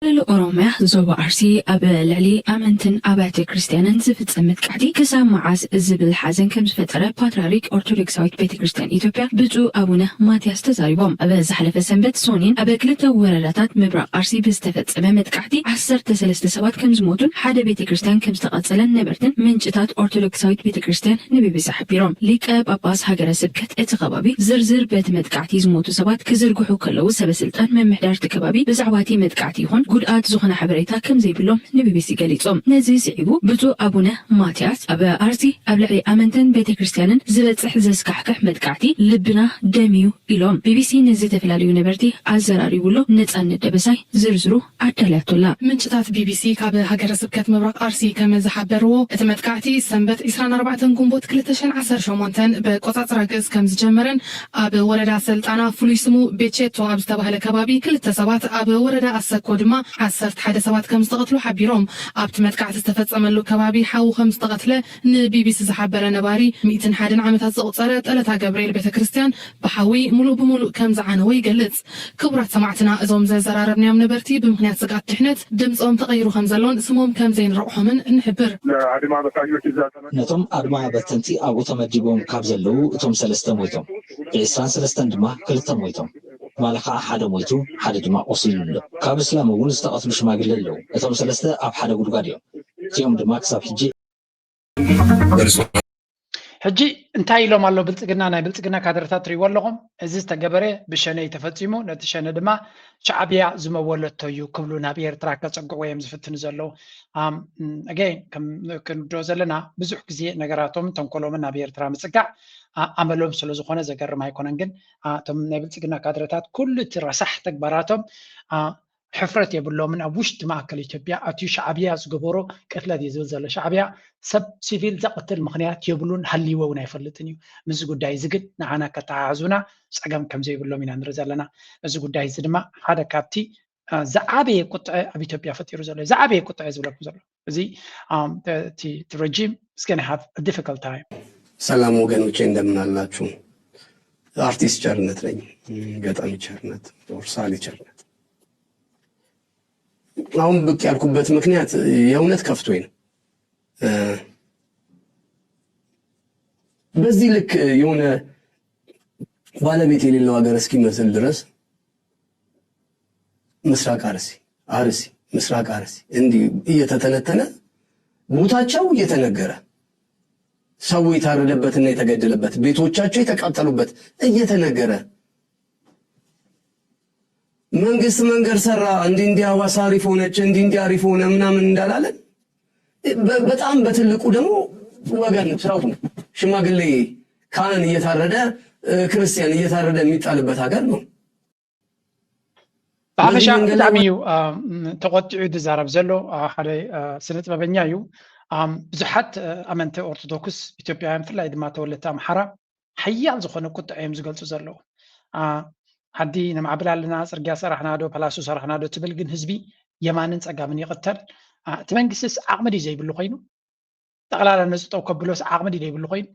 ልል ኦሮሚያ ዞባ ኣርሲ ኣብ ልዕሊ ኣመንትን ኣብያተ ክርስትያንን ዝፍጸም መጥቃዕቲ ክሳብ መዓስ ዝብል ሓዘን ከም ዝፈጠረ ፓትርያርክ ኦርቶዶክሳዊት ቤተ ክርስትያን ኢትዮጵያ ብፁዕ ኣቡነ ማትያስ ተዛሪቦም። ኣብ ዝሓለፈ ሰንበት ሶኒን ኣብ ክልተ ወረዳታት ምብራቕ ኣርሲ ብዝተፈጸመ መጥቃዕቲ ዓሰርተ ሰለስተ ሰባት ከም ዝሞቱን ሓደ ቤተ ክርስትያን ከም ዝተቓጸለን ነበርትን ምንጭታት ኦርቶዶክሳዊት ቤተ ክርስትያን ንቢቢሲ ሓቢሮም። ሊቀ ጳጳስ ሃገረ ስብከት እቲ ከባቢ ዝርዝር በቲ መጥቃዕቲ ዝሞቱ ሰባት ክዝርግሑ ከለዉ ሰበ ስልጣን ምምሕዳር እቲ ከባቢ ብዛዕባ እቲ መጥቃዕቲ ይኹን ጉድኣት ዝኾነ ሓበሬታ ከም ዘይብሎም ንቢቢሲ ገሊጾም። ነዚ ስዒቡ ብፁዕ ኣቡነ ማትያስ ኣብ ኣርሲ ኣብ ልዕሊ ኣመንትን ቤተ ክርስትያንን ዝበጽሕ ዘስካሕክሕ መጥቃዕቲ ልብና ደምዩ ኢሎም። ቢቢሲ ንዝተፈላለዩ ነበርቲ ኣዘራሪቡ ኣሎ። ነጻነት ደበሳይ ዝርዝሩ ኣዳልያቶ ኣላ። ምንጭታት ቢቢሲ ካብ ሃገረ ስብከት ምብራቕ ኣርሲ ከም ዝሓበርዎ እቲ መጥቃዕቲ ሰንበት ዕስራን ኣርባዕተን ግንቦት ክልተ ሽሕን ዓሰርተ ሸሞንተን ብቆጻጽራ ግእዝ ከም ዝጀመረን ኣብ ወረዳ ሰልጣና ፍሉይ ስሙ ቤቼቶ ኣብ ዝተባህለ ከባቢ ክልተ ሰባት ኣብ ወረዳ ኣሰኮ ድማ ዓሰርተ ሓደ ሰባት ከም ዝተቐትሉ ሓቢሮም። ኣብቲ መጥቃዕቲ ዝተፈጸመሉ ከባቢ ሓው ከም ዝተቐትለ ንቢቢሲ ዝሓበረ ነባሪ ሚእትን ሓደን ዓመታት ዘቑጸረ ጠለታ ገብርኤል ቤተ ክርስትያን ብሓዊ ሙሉእ ብሙሉእ ከም ዝዓነወ ይገልጽ። ክቡራት ሰማዕትና እዞም ዘዘራረብናዮም ነበርቲ ብምኽንያት ስግኣት ድሕነት ድምጾም ተቐይሩ ከም ዘሎን ስሞም ከም ዘይንረቑሖምን ንሕብር። ነቶም ኣድማ በተንቲ ኣብኡ ተመዲቦም ካብ ዘለዉ እቶም ሰለስተ ሞይቶም፣ ብዕስራን ሰለስተን ድማ ክልተ ሞይቶም። ትማሊ ከዓ ሓደ ሞይቱ ሓደ ድማ ቆሲሉ ኣሎ። ካብ እስላም እውን ዝተቐትሉ ሽማግለ ኣለዉ። እቶም ሰለስተ ኣብ ሓደ ጉድጓድ እዮም። እቲኦም ድማ ክሳብ ሕጂ ሕጂ እንታይ ኢሎም ኣሎ ብልፅግና? ናይ ብልፅግና ካድረታት ትሪእዎ ኣለኹም። እዚ ዝተገበረ ብሸነ እዩ ተፈፂሙ፣ ነቲ ሸነ ድማ ሻዕብያ ዝመወለቶ እዩ ክብሉ ናብ ኤርትራ ከፀግዕዎ እዮም ዝፍትኑ ዘለዉ። ኣገይን ክንርድኦ ዘለና ብዙሕ ግዜ ነገራቶምን ተንኮሎምን ናብ ኤርትራ ምፅጋዕ ኣመሎም ስለዝኾነ ዘገርም ኣይኮነን። ግን እቶም ናይ ብልፅግና ካድረታት ኩሉ እቲ ረሳሕ ተግባራቶም ሕፍረት የብሎምን። ኣብ ውሽጢ ማእከል ኢትዮጵያ ኣትዩ ሻዕብያ ዝገበሮ ቅትለት እዩ ዝብል ዘሎ። ሻዕብያ ሰብ ሲቪል ዘቕትል ምኽንያት የብሉን፣ ሃልይዎ እውን ኣይፈልጥን እዩ። ምስዚ ጉዳይ እዚ ግን ንዓና ከተሓሕዙና ጸገም ከም ዘይብሎም ኢና ንርኢ ዘለና። እዚ ጉዳይ እዚ ድማ ሓደ ካብቲ ዝዓበየ ቁጥዐ ኣብ ኢትዮጵያ ፈጢሩ ዘሎ ዝዓበየ ቁጥዐ ዝብለኩም ዘሎ እዚ እቲ ረጂም is gonna have a difficult time። ሰላም ወገኖቼ እንደምን አላችሁ? አርቲስት ቸርነት ነኝ። ገጣሚ ቸርነት ኦር ሳሊ ቸርነት። አሁን ብቅ ያልኩበት ምክንያት የእውነት ከፍቶኝ ነው። በዚህ ልክ የሆነ ባለቤት የሌለው ሀገር እስኪመስል ድረስ ምስራቅ አርሲ፣ አርሲ፣ ምስራቅ አርሲ እንዲህ እየተተነተነ ቦታቸው እየተነገረ ሰው የታረደበትና የተገደለበት ቤቶቻቸው የተቃጠሉበት እየተነገረ መንግስት መንገድ ሰራ እንዲህ እንዲህ ሐዋሳ አሪፍ ሆነች እንዲህ እንዲህ አሪፍ ሆነ ምናምን እንዳላለን በጣም በትልቁ ደግሞ ወገን ሰው ሽማግሌ ካህን እየታረደ ክርስቲያን እየታረደ የሚጣልበት ሀገር ነው። ብሓፈሻ ብጣዕሚ እዩ ተቆጢዑ ዝዛረብ ዘሎ ሓደ ስነ ጥበበኛ እዩ። ብዙሓት ኣመንቲ ኦርቶዶክስ ኢትዮጵያውያን ብፍላይ ድማ ተወለድቲ ኣምሓራ ሓያል ዝኾነ ቁጥዐ እዮም ዝገልፁ ዘለዉ። ዓዲ ነማዕብል ኣለና፣ ፅርግያ ሰራሕና ዶ ፓላሶ ሰራሕና ዶ ትብል፣ ግን ህዝቢ የማንን ፀጋምን ይቕተል። እቲ መንግስቲስ ዓቕሚ ድዩ ዘይብሉ ኮይኑ? ጠቕላላ ነዚ ጠው ከብሎስ ዓቕሚ ድዩ ዘይብሉ ኮይኑ?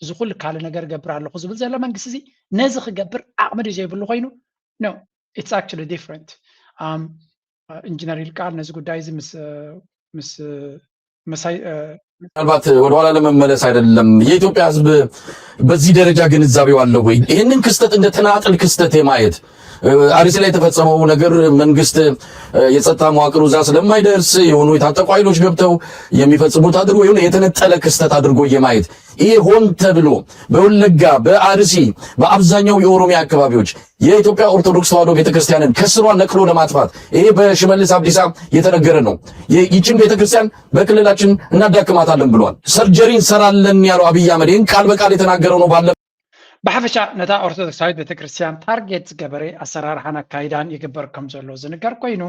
እዚ ኩሉ ካልእ ነገር እገብር ኣለኹ ዝብል ዘሎ መንግስቲ እዚ ነዚ ክገብር ዓቕሚ ድዩ ዘይብሉ ኮይኑ? No, it's actually different. ኢንጂነር ይልቃል ነዚ ጉዳይ እዚ ምስ ምስ ምሳይ ምናልባት ወደኋላ ለመመለስ አይደለም። የኢትዮጵያ ህዝብ በዚህ ደረጃ ግንዛቤው አለው ወይ? ይህንን ክስተት እንደ ተናጥል ክስተት የማየት አርሲ ላይ የተፈጸመው ነገር መንግስት የጸጥታ መዋቅሩ እዛ ስለማይደርስ የሆኑ የታጠቁ ኃይሎች ገብተው የሚፈጽሙት አድርጎ የሆነ የተነጠለ ክስተት አድርጎ የማየት ይሄ ሆን ተብሎ በወለጋ በአርሲ በአብዛኛው የኦሮሚያ አካባቢዎች የኢትዮጵያ ኦርቶዶክስ ተዋሕዶ ቤተክርስቲያንን ከስሯ ነቅሎ ለማጥፋት ይሄ በሽመልስ አብዲሳ የተነገረ ነው። ይችን ቤተክርስቲያን በክልላችን እናዳክማታለን ብሏል። ሰርጀሪ እንሰራለን ያለው አብይ አህመድ ይህን ቃል በቃል የተናገረው ነው። ባለ ብሓፈሻ ነታ ኦርቶዶክሳዊት ቤተክርስትያን ታርጌት ዝገበረ ኣሰራርሓን ኣካይዳን ይግበር ከም ዘሎ ዝንገር ኮይኑ፣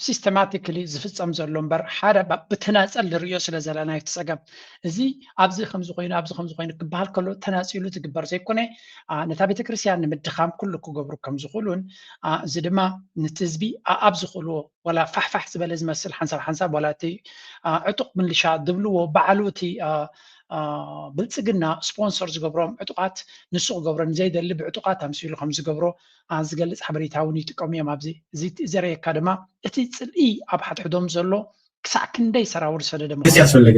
ሲስተማቲክሊ ዝፍጸም ዘሎ እምበር ሓደ ብተናጸል ንርእዮ ስለ ዘለና እቲ ጸገም። እዚ ኣብዚ ከምዚ ኮይኑ ኣብዚ ከምዚ ኮይኑ ክበሃል ከሎ ተናጺሉ ዝግበር ዘይኮነ፣ ነታ ቤተክርስትያን ንምድኻም ኩሉ ክገብሩ ከም ዝኽእሉን፣ እዚ ድማ ነቲ ህዝቢ ኣብ ዝኽእልዎ ዋላ ፋሕፋሕ ዝበለ ዝመስል ሓንሳብ ሓንሳብ ዋላ እቲ ዕጡቕ ምልሻ ዝብልዎ ባዕሉ እቲ ብልፅግና ስፖንሰር ዝገብሮም ዕጡቓት ንሱ ክገብሮ ንዘይደሊ ብዕጡቓት ኣምሲሉ ከም ዝገብሮ ዝገልፅ ሓበሬታ እውን ይጥቀሙ እዮም። ኣብዚ እዚ ዘርእየካ ድማ እቲ ፅልኢ ኣብ ሓድሕዶም ዘሎ ክሳዕ ክንደይ ሰራውር ዝሰደደ ምዃኑ ያስፈለገ።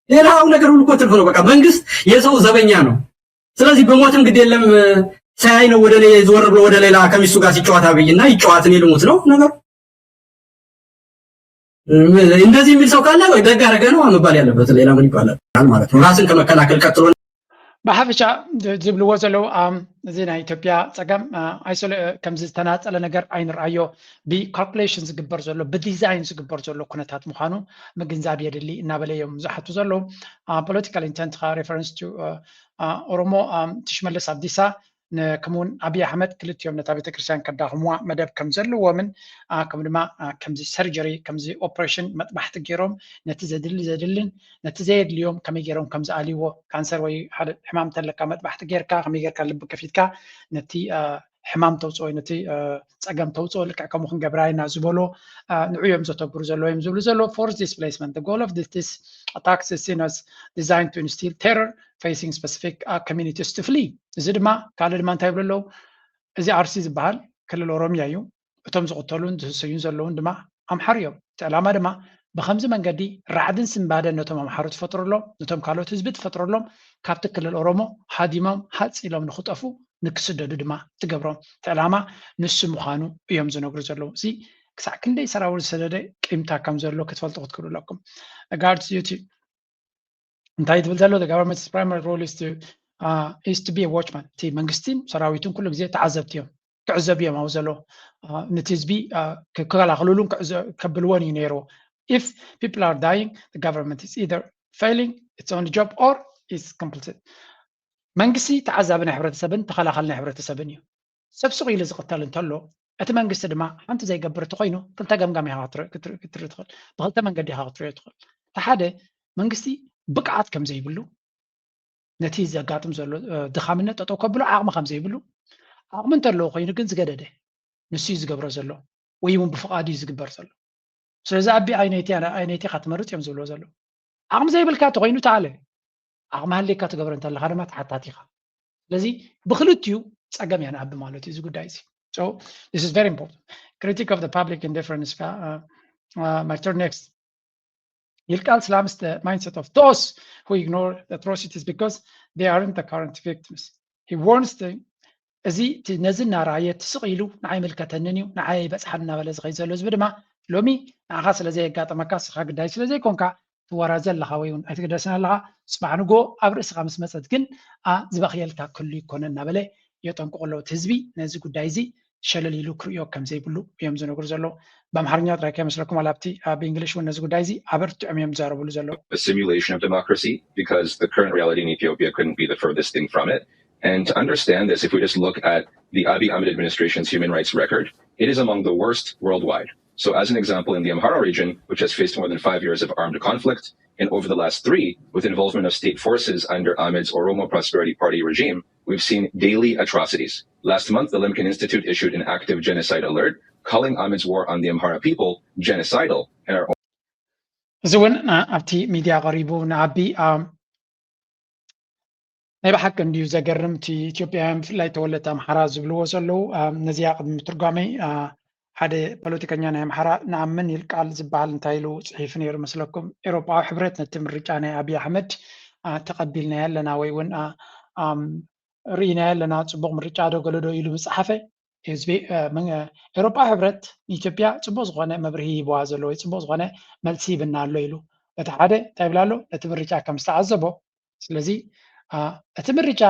ሌላው ነገር ሁሉ እኮ ትርፍ ነው። በቃ መንግስት የሰው ዘበኛ ነው። ስለዚህ ብሞትም ግድ የለም ሳያይ ነው ወደ ላይ ዞር ብሎ ወደ ሌላ ከሚስቱ ጋር ሲጫወት አብይና ይጫወትን ይልሙት ነው ነገሩ። እንደዚህ የሚል ሰው ካለ ወይ ደግ አደረገ ነው መባል ያለበት። ሌላ ምን ይባላል ማለት ነው? ራስን ከመከላከል ቀጥሎ ብሓፈሻ ዝብልዎ ዘለዉ እዚ ናይ ኢትዮጵያ ፀገም ኣይሶለ ከምዚ ዝተናፀለ ነገር ኣይንርኣዮ። ብካልኩሌሽን ዝግበር ዘሎ ብዲዛይን ዝግበር ዘሎ ኩነታት ምዃኑ ምግንዛብ የድሊ እናበለ እዮም ዝሓቱ ዘለዉ። ፖለቲካል ኢንተንትካ ሬፈረንስ ኦሮሞ ሽመልስ ኣብዲሳ ከምኡውን ኣብይ ኣሕመድ ክልቲኦም ነታ ቤተክርስትያን ከዳኽምዋ መደብ ከም ዘለዎምን ከምኡ ድማ ከምዚ ሰርጀሪ ከምዚ ኦፕሬሽን መጥባሕቲ ገይሮም ነቲ ዘድሊ ዘድልን ነቲ ዘየድልዮም ከመይ ገይሮም ከም ዝኣልይዎ ካንሰር ወይ ሓደ ሕማም እንተለካ መጥባሕቲ ጌርካ ከመይ ጌርካ ልቢ ከፊትካ ነቲ ሕማም ተውፅኦ ወይ ነቲ ፀገም ተውፅኦ ልክዕ ከምኡ ክንገብራ ኢና ዝበሎ ንዑ እዮም ዘተግብሩ ዘለዎ እዮም ዝብሉ ዘሎ forced displacement the goal of this attack is seen as designed to instill terror facing specific communities to flee። እዚ ድማ ካልእ ድማ እንታይ ይብሉ ኣለዉ? እዚ ኣርሲ ዝበሃል ክልል ኦሮሚያ እዩ። እቶም ዝቕተሉን ዝህሰዩን ዘለዉን ድማ ኣምሓሩ እዮም። እቲ ዕላማ ድማ ብኸምዚ መንገዲ ራዕድን ስንባደን ነቶም ኣምሓሩ ትፈጥረሎም፣ ነቶም ካልኦት ህዝቢ ትፈጥረሎም፣ ካብቲ ክልል ኦሮሞ ሃዲሞም ሃፅ ኢሎም ንክጠፉ ንክስደዱ ድማ ትገብሮም። እቲ ዕላማ ንሱ ምዃኑ እዮም ዝነግሩ ዘለዉ። እዚ ክሳዕ ክንደይ ሰራውር ዝሰደደ ቂምታ ከም ዘሎ ክትፈልጡ ክትክእሉ ኣለኩም። ጋርድስ ዩቲ እንታይ ትብል ዘሎ? The government's primary role is to uh, is to be a watchman። እቲ መንግስትን ሰራዊቱን ኩሉ ግዜ ተዓዘብቲ እዮም፣ ክዕዘቡ እዮም ኣብኡ ዘሎ ነቲ ህዝቢ ክከላኸልሉን ከብልዎን እዩ ነይሩ። If people are dying, the government is either failing its only job or is complicit። መንግስቲ ተዓዛቢ ናይ ሕብረተሰብን ተኸላኸሊ ናይ ሕብረተሰብን እዩ። ሰብ ስቕ ኢሉ ዝቕተል እንተሎ እቲ መንግስቲ ድማ ሓንቲ ዘይገብር እንተኮይኑ ክልተ ገምጋም ኢኻ ክትርኢ ትኽእል። ብክልተ መንገዲ ኢኻ ክትሪኦ ትኽእል። እቲ ሓደ መንግስቲ ብቅዓት ከም ዘይብሉ ነቲ ዘጋጥም ዘሎ ድኻምነት ጠጠው ከብሎ ዓቕሚ ከም ዘይብሉ፣ ዓቕሚ እንተለዎ ኮይኑ ግን ዝገደደ ንሱ እዩ ዝገብሮ ዘሎ ወይ እውን ብፍቓዱ እዩ ዝግበር ዘሎ። ስለዚ ኣቢ ኣይነይቲ ኣይነይቲ ኢኻ ትመርፅ እዮም ዝብልዎ ዘለዉ። ዓቕሚ ዘይብልካ እንተኮይኑ ተኣለ፣ ዓቕሚ ሃልየካ ትገብሮ እንተለካ ድማ ተሓታቲ ኢኻ። ስለዚ ብክልቲኡ ፀገም እያ ንኣቢ ማለት እዩ እዚ ጉዳይ እዚ። So this is very important. Critique of the public indifference. Uh, uh, my turn next. ይልቃል ስላምስ the mindset of those who ignore the atrocities because they aren't the current victims. He warns them እዚ ነዚ እናረኣየ ትስቕ ኢሉ ንዓይ ይምልከተንን እዩ ንዓይ ይበፅሓን እናበለ ዝኸይድ ዘሎ ህዝቢ ድማ ሎሚ ንዓኻ ስለ ዘየጋጠመካ ንስኻ ግዳይ ስለ ዘይኮንካ ትወራዘ ኣለኻ ወይ እውን ኣይትግደስን ኣለኻ። ፅባሕ ንጎ ኣብ ርእስኻ ምስ መፀት ግን ዝበኽየልካ ክህሉ ይኮነ እናበለ የጠንቅቑ ኣለዉ። እቲ ህዝቢ ነዚ ጉዳይ እዚ ሸለል ኢሉ ክርእዮ ከም ዘይብሉ እዮም ዝነግሩ ዘለዉ። ብኣምሓርኛ ጥራይ ከይመስለኩም ዋላ ኣብቲ ኣብ እንግሊሽ እውን ነዚ ጉዳይ እዚ ኣበርቲዖም እዮም ዝዛረብሉ ዘለዉ። A simulation of democracy because the current reality in Ethiopia couldn't be the furthest thing from it. And to understand this, if we just look at the Abiy Ahmed administration's human rights record, it is among the worst worldwide. So, as an example, in the Amhara region, which has faced more than five years of armed conflict, and over the last three, with involvement of state forces under Ahmed's Oromo Prosperity Party regime, we've seen daily atrocities. Last month, the Lemkin Institute issued an active genocide alert, calling Ahmed's war on the Amhara people genocidal. And our እዚ እውን ኣብቲ ሚድያ ቀሪቡ ንኣቢ ናይ ብሓቂ እንድዩ ዘገርም። እቲ ኢትዮጵያውያን ብፍላይ ተወለድቲ ኣምሓራ ዝብልዎ ዘለዉ ነዚኣ ቅድሚ ምትርጓመይ ሓደ ፖለቲከኛ ናይ ኣምሓራ ንኣምን ይልቃል ዝበሃል እንታይ ኢሉ ፅሒፉ ነይሩ መስለኩም? ኤውሮጳዊ ሕብረት ነቲ ምርጫ ናይ ኣብይ ኣሕመድ ተቐቢልናዮ ኣለና ወይ እውን ርኢናዮ ኣለና፣ ፅቡቕ ምርጫ ዶ ገለ ዶ ኢሉ ምፅሓፈ ህዝቢ ኤውሮጳዊ ሕብረት ንኢትዮጵያ ፅቡቕ ዝኾነ መብርሂ ይህብዋ ዘሎ ወይ ፅቡቕ ዝኾነ መልሲ ይብና ኣሎ ኢሉ። እቲ ሓደ እንታይ ይብል ኣሎ? ነቲ ምርጫ ከም ዝተዓዘቦ ስለዚ እቲ ምርጫ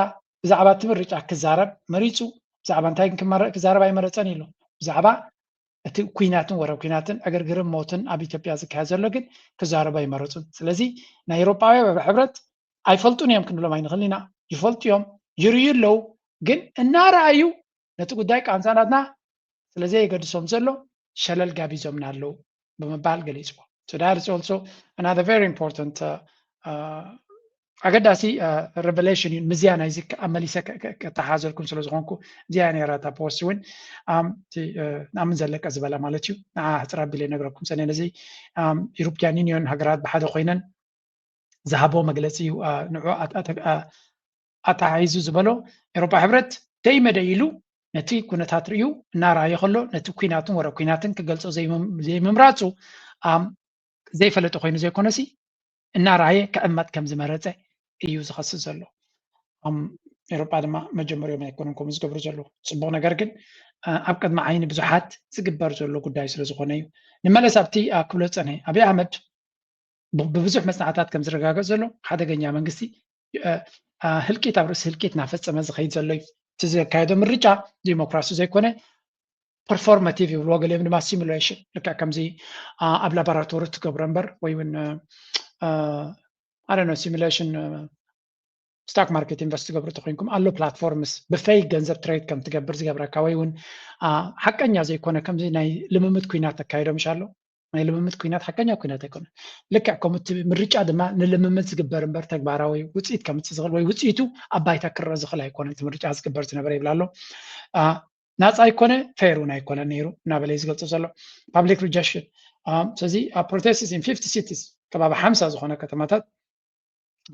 ብዛዕባ እቲ ምርጫ ክዛረብ መሪፁ ብዛዕባ እንታይ ክዛረብ ኣይመረፀን ኢሉ ብዛዕባ እቲ ኩናትን ወረ ኩናትን ዕግርግርን ሞትን ኣብ ኢትዮጵያ ዝካየድ ዘሎ ግን ክዛረቡ ኣይመረፁን። ስለዚ ናይ ኤውሮጳዊ ሕብረት ኣይፈልጡን እዮም ክንብሎም ኣይንኽእል ኢና። ይፈልጡ እዮም። ይርእዩ ኣለዉ። ግን እናረኣዩ ነቲ ጉዳይ ቃንዛ ናትና ስለዘየገድሶም ዘሎ ሸለል ጋቢዞምና ኣለዉ ብምባል ገሊፅዎ። So that is also another very important uh, uh, ኣገዳሲ revelation እዩ። ምዝያ ናይዚ ኣብ መሊሰ ከተሓዘልኩም ስለ ዝኾንኩ እዚኣ ነራ እታ ፖስት እውን ናምን ዘለቀ ዝበላ ማለት እዩ። ንዓ ሕፅር ኣቢለ ይነግረኩም ሰነ ነዚ European Union ሃገራት ብሓደ ኮይነን ዝሃቦ መግለፂ እዩ። ንዑ ኣተሓሒዙ ዝበሎ ኤሮፓ ሕብረት ደይመደ ኢሉ ነቲ ኩነታት ርእዩ እናረኣየ ከሎ ነቲ ኩናትን ወረ ኩናትን ክገልፆ ዘይምምራፁ ዘይፈለጠ ኮይኑ ዘይኮነሲ እናረኣየ ክዕመጥ ከም ዝመረፀ እዩ ዝኸስስ ዘሎ። ኤሮጳ ድማ መጀመሪኦም ኣይኮኑን ከምኡ ዝገብሩ ዘለዉ። ፅቡቕ ነገር ግን ኣብ ቅድሚ ዓይኒ ብዙሓት ዝግበር ዘሎ ጉዳይ ስለ ዝኾነ እዩ። ንመለስ ኣብቲ ክብሎ ዝፀንሐ ኣብይ ኣሕመድ ብብዙሕ መፅናዕታት ከም ዝረጋገፅ ዘሎ ሓደገኛ መንግስቲ ህልቂት ኣብ ርእሲ ህልቂት እናፈፀመ ዝኸይድ ዘሎ እዩ። እቲ ዘካየዶ ምርጫ ዲሞክራሲ ዘይኮነ ፐርፎርማቲቭ ይብልዎ፣ ገሊኦም ድማ ሲሙሌሽን ልክዕ ከምዚ ኣብ ላቦራቶሪ ትገብሮ እምበር ወይ እውን ኣነ ሲሙሌሽን ስታክ ማርኬት ኢንቨስት ትገብሩ ተኮይንኩም ኣሎ ፕላትፎርምስ ብፌክ ገንዘብ ትሬድ ከም ትገብር ዝገብረካ ወይ እውን ሓቀኛ ዘይኮነ ከምዚ ናይ ልምምድ ኩናት ተካይዶም ይሻሎ። ናይ ልምምድ ኩናት ሓቀኛ ኩናት ኣይኮነ። ልክዕ ከምኡ እቲ ምርጫ ድማ ንልምምድ ዝግበር እምበር ተግባራዊ ውፅኢት ከምፅእ ዝኽእል ወይ ውፅኢቱ ኣብ ባይታ ክረአ ዝኽእል ኣይኮነ እቲ ምርጫ ዝግበር ዝነበረ ይብል ኣሎ። ናፃ ኣይኮነ ፌር እውን ኣይኮነ ነይሩ እናበለ እዩ ዝገልፆ ዘሎ ፓብሊክ ሪጀክሽን። ስለዚ ፕሮቴስትስ ኢን ፊፍቲ ሲቲስ ከባቢ ሓምሳ ዝኾነ ከተማታት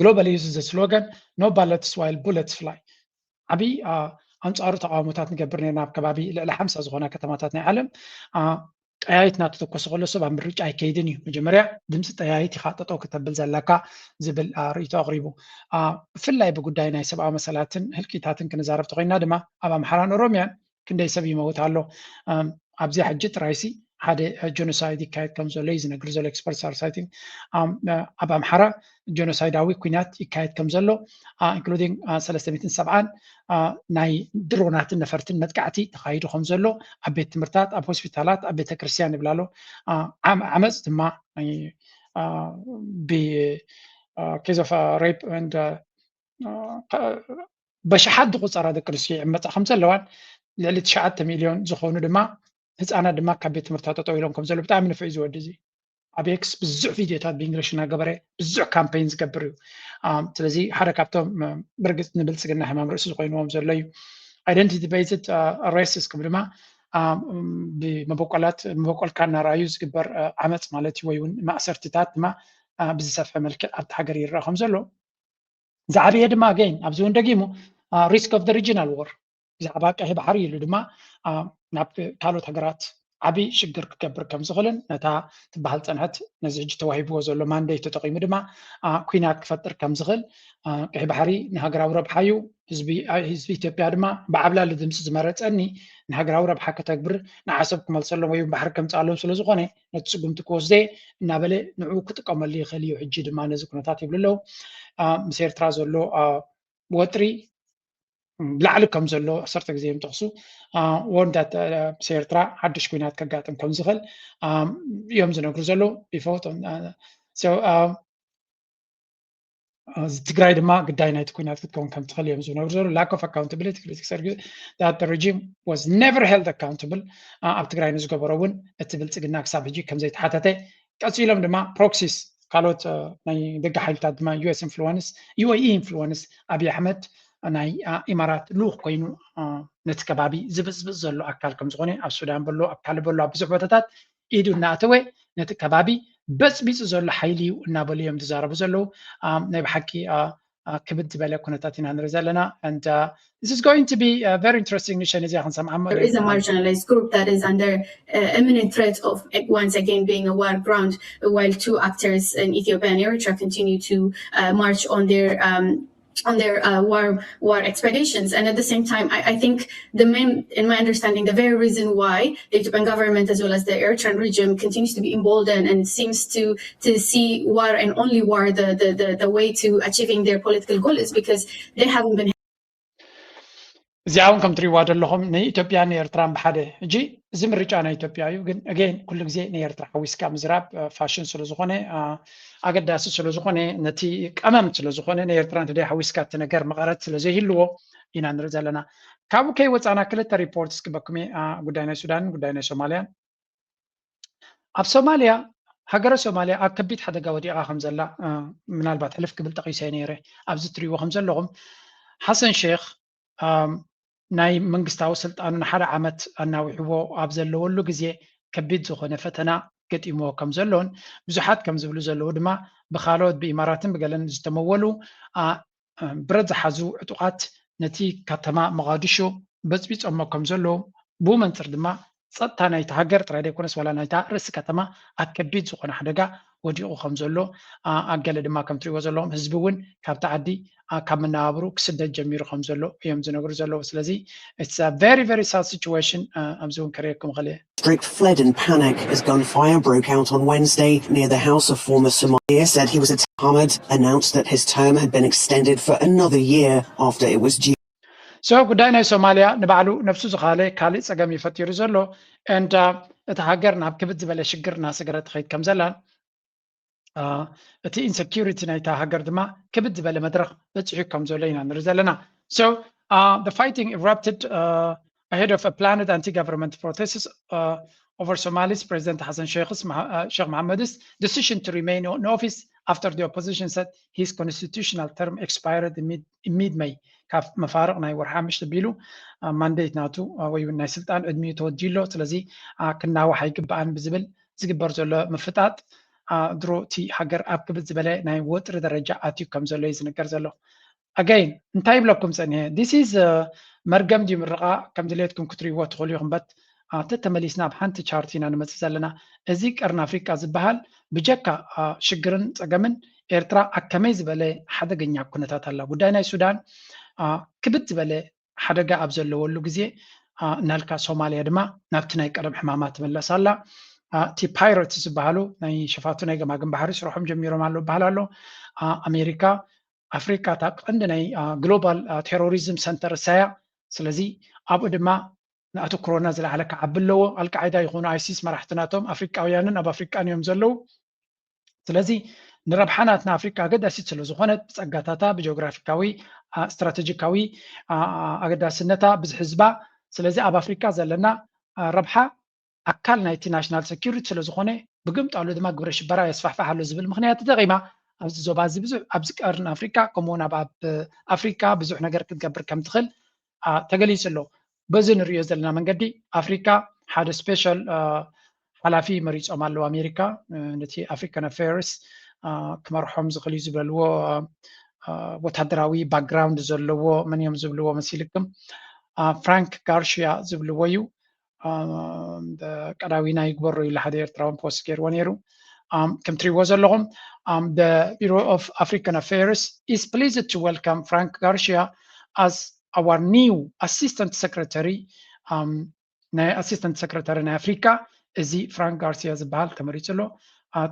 ግሎባሊ ዩዝ ዘ ስሎጋን no ballots while bullets fly ዓብዪ ኣንፃሩ ተቃውሞታት ንገብር ነርና ኣብ ከባቢ ልዕሊ ሓምሳ ዝኾና ከተማታት ናይ ዓለም። ጠያይት እናተተኮሰ ከሎ ሰብ ኣብ ምርጫ ኣይከይድን እዩ። መጀመርያ ድምፂ ጠያይት ኢኻ ጠጠው ከተብል ዘለካ ዝብል ርእይቶ ኣቕሪቡ። ብፍላይ ብጉዳይ ናይ ሰብኣዊ መሰላትን ህልቂታትን ክንዛረብ ተኮይና ድማ ኣብ ኣምሓራን ኦሮሚያን ክንደይ ሰብ ይመውት ኣሎ። ኣብዚ ሕጂ ጥራይሲ ሓደ ጀኖሳይድ ይካየድ ከም ዘሎ እዩ ዝነግር ዘሎ ኤክስፐርትስ ኣር ሳይቲንግ። ኣብ ኣምሓራ ጀኖሳይዳዊ ኩናት ይካየድ ከም ዘሎ ኢንክሉዲንግ ሰለስተ ሚእትን ሰብዓን ናይ ድሮናትን ነፈርትን መጥቃዕቲ ተኻይዱ ከም ዘሎ ኣብ ቤት ትምህርታት ኣብ ሆስፒታላት ኣብ ቤተክርስትያን ይብላ ኣሎ። ዓመፅ ድማ ብ case of rape and በሽሓት ዝቁፀራ ደቂ ኣንስትዮ ይዕመፃ ከም ዘለዋን ልዕሊ ትሽዓተ ሚልዮን ዝኾኑ ድማ ህፃናት ድማ ካብ ቤት ትምህርታት ጠጠው ኢሎም ከም ዘለዉ ብጣዕሚ ንፍዕ እዩ ዝወዲ እዚ ኣብ ኤክስ ብዙሕ ቪድዮታት ብእንግሊሽ እናገበረ ብዙሕ ካምፔን ዝገብር እዩ። ስለዚ ሓደ ካብቶም ብርግፅ ንብልፅግና ሕማም ርእሲ ዝኾይንዎም ዘሎ እዩ። Identity based racism ድማ ብመበቆላት መበቆልካ እናረኣዩ ዝግበር ዓመፅ ማለት እዩ ወይ እውን ማእሰርትታት ድማ ብዝሰፍሐ መልክዕ ኣብቲ ሃገር ይረኣ ከም ዘሎ ዝዓበየ ድማ ገይን ኣብዚ እውን ደጊሙ risk of the regional war ብዛዕባ ቀይሕ ባሕሪ ኢሉ ድማ ናብ ካልኦት ሃገራት ዓብዪ ሽግር ክገብር ከም ዝኽእልን ነታ ትበሃል ፀንሐት ነዚ ሕጂ ተዋሂብዎ ዘሎ ማንዴት ተጠቂሙ ድማ ኩናት ክፈጥር ከም ዝኽእል ቀይሕ ባሕሪ ንሃገራዊ ረብሓ እዩ። ህዝቢ ኢትዮጵያ ድማ ብዓብላሊ ድምፂ ዝመረፀኒ ንሃገራዊ ረብሓ ከተግብር ንዓሰብ ክመልሰሎም ወይ ባሕሪ ከምፅኣሎም ስለ ዝኾነ ነቲ ስጉምቲ ክወስደ እናበለ ንዕኡ ክጥቀመሉ ይኽእል እዩ። ሕጂ ድማ ነዚ ኩነታት ይብሉ ኣለዉ። ምስ ኤርትራ ዘሎ ወጥሪ ላዕሊ ከም ዘሎ ዓሰርተ ግዜ እዮም ጠቕሱ። ወንዳት ምስ ኤርትራ ሓድሽ ኩናት ከጋጥም ከም ዝኽእል እዮም ዝነግሩ ዘለዉ። ቢፎር ትግራይ ድማ ግዳይ ናይቲ ኩናት ክትከውን ከም ትኽእል እዮም ዝነግሩ ዘለዉ። Lack of accountability critics argue that the regime was never held accountable ኣብ ትግራይ ንዝገበሮ እውን እቲ ብልፅግና ክሳብ ሕጂ ከም ዘይተሓተተ ቀፂሎም ድማ ፕሮክሲስ ካልኦት ናይ ደገ ሓይልታት ድማ ዩኤስ ኢንፍሉወንስ ዩኤኢ ኢንፍሉወንስ ኣብይ ኣሕመድ ናይ ኢማራት ልኡኽ ኮይኑ ነቲ ከባቢ ዝብፅብፅ ዘሎ ኣካል ከም ዝኾነ ኣብ ሱዳን በሎ ኣብ ካልእ በሎ ኣብ ብዙሕ ቦታታት ኢዱ እናኣተወ ነቲ ከባቢ በፅቢፁ ዘሎ ሓይሊ እዩ እናበሉ እዮም ዝዛረቡ ዘለዉ። ናይ ብሓቂ ክብድ ዝበለ ኩነታት ኢና ንርኢ ዘለና and this is going to be a very interesting mission እዚኣ ክንሰምዓ እሞ there is a marginalized group that is under uh, imminent threat of uh, once again being a war ground uh, while two actors in Ethiopia and Eritrea continue to uh, march on their um, on their uh, war war expeditions. And at the same time, I, I think the main, in my understanding, the very reason why the Ethiopian government as well as the Eritrean regime continues to be emboldened and seems to to see war and only war the the the, the way to achieving their political goal is because they haven't been እዚኣ እውን ከም ትሪእዋ ዘለኹም ንኢትዮጵያን ንኤርትራን ብሓደ ሕጂ እዚ ምርጫ ናይ ኢትዮጵያ እዩ። ግን ኣገይን ኩሉ ግዜ ንኤርትራ ሓዊስካ ምዝራብ ፋሽን ስለ ዝኾነ ኣገዳሲ ስለ ዝኾነ ነቲ ቀመም ስለ ዝኾነ ንኤርትራ እንተደይ ሓዊስካ እቲ ነገር መቐረት ስለ ዘይህልዎ ኢና ንርኢ ዘለና። ካብኡ ከይወፃና ክልተ ሪፖርት እስክበኩም ጉዳይ ናይ ሱዳንን ጉዳይ ናይ ሶማልያን። ኣብ ሶማልያ፣ ሃገረ ሶማልያ ኣብ ከቢድ ሓደጋ ወዲቓ ከም ዘላ ምናልባት ሕልፍ ክብል ጠቒሰ ነይረ። ኣብዚ ትሪእዎ ከም ዘለኹም ሓሰን ሼክ ናይ መንግስታዊ ስልጣኑ ንሓደ ዓመት ኣናዊሕዎ ኣብ ዘለወሉ ግዜ ከቢድ ዝኾነ ፈተና ገጢምዎ ከም ዘሎን ብዙሓት ከም ዝብሉ ዘለዉ ድማ ብካልኦት ብኢማራትን ብገለን ዝተመወሉ ብረት ዝሓዙ ዕጡቓት ነቲ ከተማ መቓድሾ በፅቢፆሞ ከም ዘለዉ ብኡ መንፅር ድማ ፀጥታ ናይቲ ሃገር ጥራይ ዘይኮነስ ዋላ ናይታ ርእሲ ከተማ ኣብ ከቢድ ዝኾነ ሓደጋ ወዲቑ ከም ዘሎ ኣብ ገለ ድማ ከም ትሪእዎ ዘለኹም ህዝቢ እውን ካብቲ ዓዲ ካብ መነባብሩ ክስደድ ጀሚሩ ከም ዘሎ እዮም ዝነግሩ ዘለዉ። ስለዚ it's a very very sad situation። ኣብዚ እውን ከርእየኩም ክእል እየ። District fled in panic as gunfire broke out on Wednesday near the house of former Somalia said he was a Ahmed announced that his term had been extended for another year after it was due. So ጉዳይ ናይ ሶማልያ ንባዕሉ ነብሱ ዝኻለ ካልእ ጸገም እዩ ፈጢሩ ዘሎ and እቲ ሃገር ናብ ክብድ ዝበለ ሽግር እናሰገረ ትኸይድ ከም ዘላን እቲ insecurity ናይታ ሃገር ድማ ክብድ ዝበለ መድረኽ በፂሑ ከም ዘሎ ኢና ንርኢ ዘለና። So the fighting erupted ahead of a planned anti-government protests over Somali's President Hassan Sheikh Mohammed's decision to remain in office after the opposition said his constitutional term expired in mid-May. ካብ መፋርቕ ናይ ወርሒ ሓሙሽተ ቢሉ ማንዴት ናቱ ወይ እውን ናይ ስልጣን ዕድሚኡ ተወዲኡ ኣሎ። ስለዚ ክናዋሕ ኣይግባኣን ብዝብል ዝግበር ዘሎ ምፍጣጥ ድሮ እቲ ሃገር ኣብ ክብድ ዝበለ ናይ ወጥሪ ደረጃ ኣትዩ ከም ዘሎ እዩ ዝንገር ዘሎ። Again እንታይ ይብለኩም ጸኒሐ this is መርገም ድዩ ምርቓ ከም ድሌትኩም ክትርእይዎ ትኽእሉ ኢኹም። በት ተተመሊስና ኣብ ሓንቲ ቻርት ኢና ንመጽእ ዘለና። እዚ ቀርኒ ኣፍሪቃ ዝበሃል ብጀካ ሽግርን ጸገምን ኤርትራ ኣብ ከመይ ዝበለ ሓደገኛ ኩነታት ኣላ። ጉዳይ ናይ ሱዳን ክብድ ዝበለ ሓደጋ ኣብ ዘለወሉ ግዜ እናልካ ሶማልያ ድማ ናብቲ ናይ ቀደም ሕማማ ትምለስ ኣላ። እቲ ፓይረትስ ዝበሃሉ ናይ ሸፋቱ ናይ ገማግም ባሕሪ ስርሖም ጀሚሮም ኣሎ ይበሃል ኣሎ። ኣሜሪካ ኣፍሪካ እታ ቀንዲ ናይ ግሎባል ቴሮሪዝም ሰንተር እሳያ። ስለዚ ኣብኡ ድማ ንኣተኩሮና ዝለዓለ ክዓቢ ኣለዎ። ኣልቃዒዳ ይኹኑ ኣይሲስ መራሕቲ ናቶም ኣፍሪቃውያንን ኣብ ኣፍሪቃን እዮም ዘለዉ። ስለዚ ንረብሓ ናትና ኣፍሪቃ ኣገዳሲት ስለ ዝኾነት ብጸጋታታ ብጂኦግራፊካዊ ስትራቴጂካዊ ኣገዳስነታ ብዝሒ ህዝባ ስለዚ ኣብ ኣፍሪቃ ዘለና ረብሓ ኣካል ናይቲ ናሽናል ሰኪሪቲ ስለ ዝኾነ ብግምጣሉ ድማ ግብረ ሽበራ የስፋሕፋሕ ኣሎ ዝብል ምክንያት ተጠቒማ ኣብዚ ዞባ እዚ ብዙሕ ኣብዚ ቀርን ኣፍሪቃ ከምኡውን ኣብ ኣፍሪቃ ብዙሕ ነገር ክትገብር ከም ትኽእል ተገሊጹ ኣሎ። በዚ ንሪኦ ዘለና መንገዲ ኣፍሪካ ሓደ ስፔሻል ሓላፊ መሪፆም ኣለዉ ኣሜሪካ። ነቲ ኣፍሪካን ኣፌርስ ክመርሖም ዝኽእል እዩ ዝበልዎ ወታደራዊ ባክግራውንድ ዘለዎ መን እዮም ዝብልዎ መሲልክም? ፍራንክ ጋርሽያ ዝብልዎ እዩ። ቀዳዊና ይግበሮ ኢሉ ሓደ ኤርትራውን ፖስት ገይርዎ ነይሩ። ከም ትሪእዎ ዘለኹም the Bureau of African Affairs is pleased to welcome Frank Garcia as our new assistant secretary. ናይ ኣሲስተንት ሰክረታሪ ናይ ኣፍሪካ እዚ ፍራንክ ጋርሲያ ዝበሃል ተመሪጹ ኣሎ።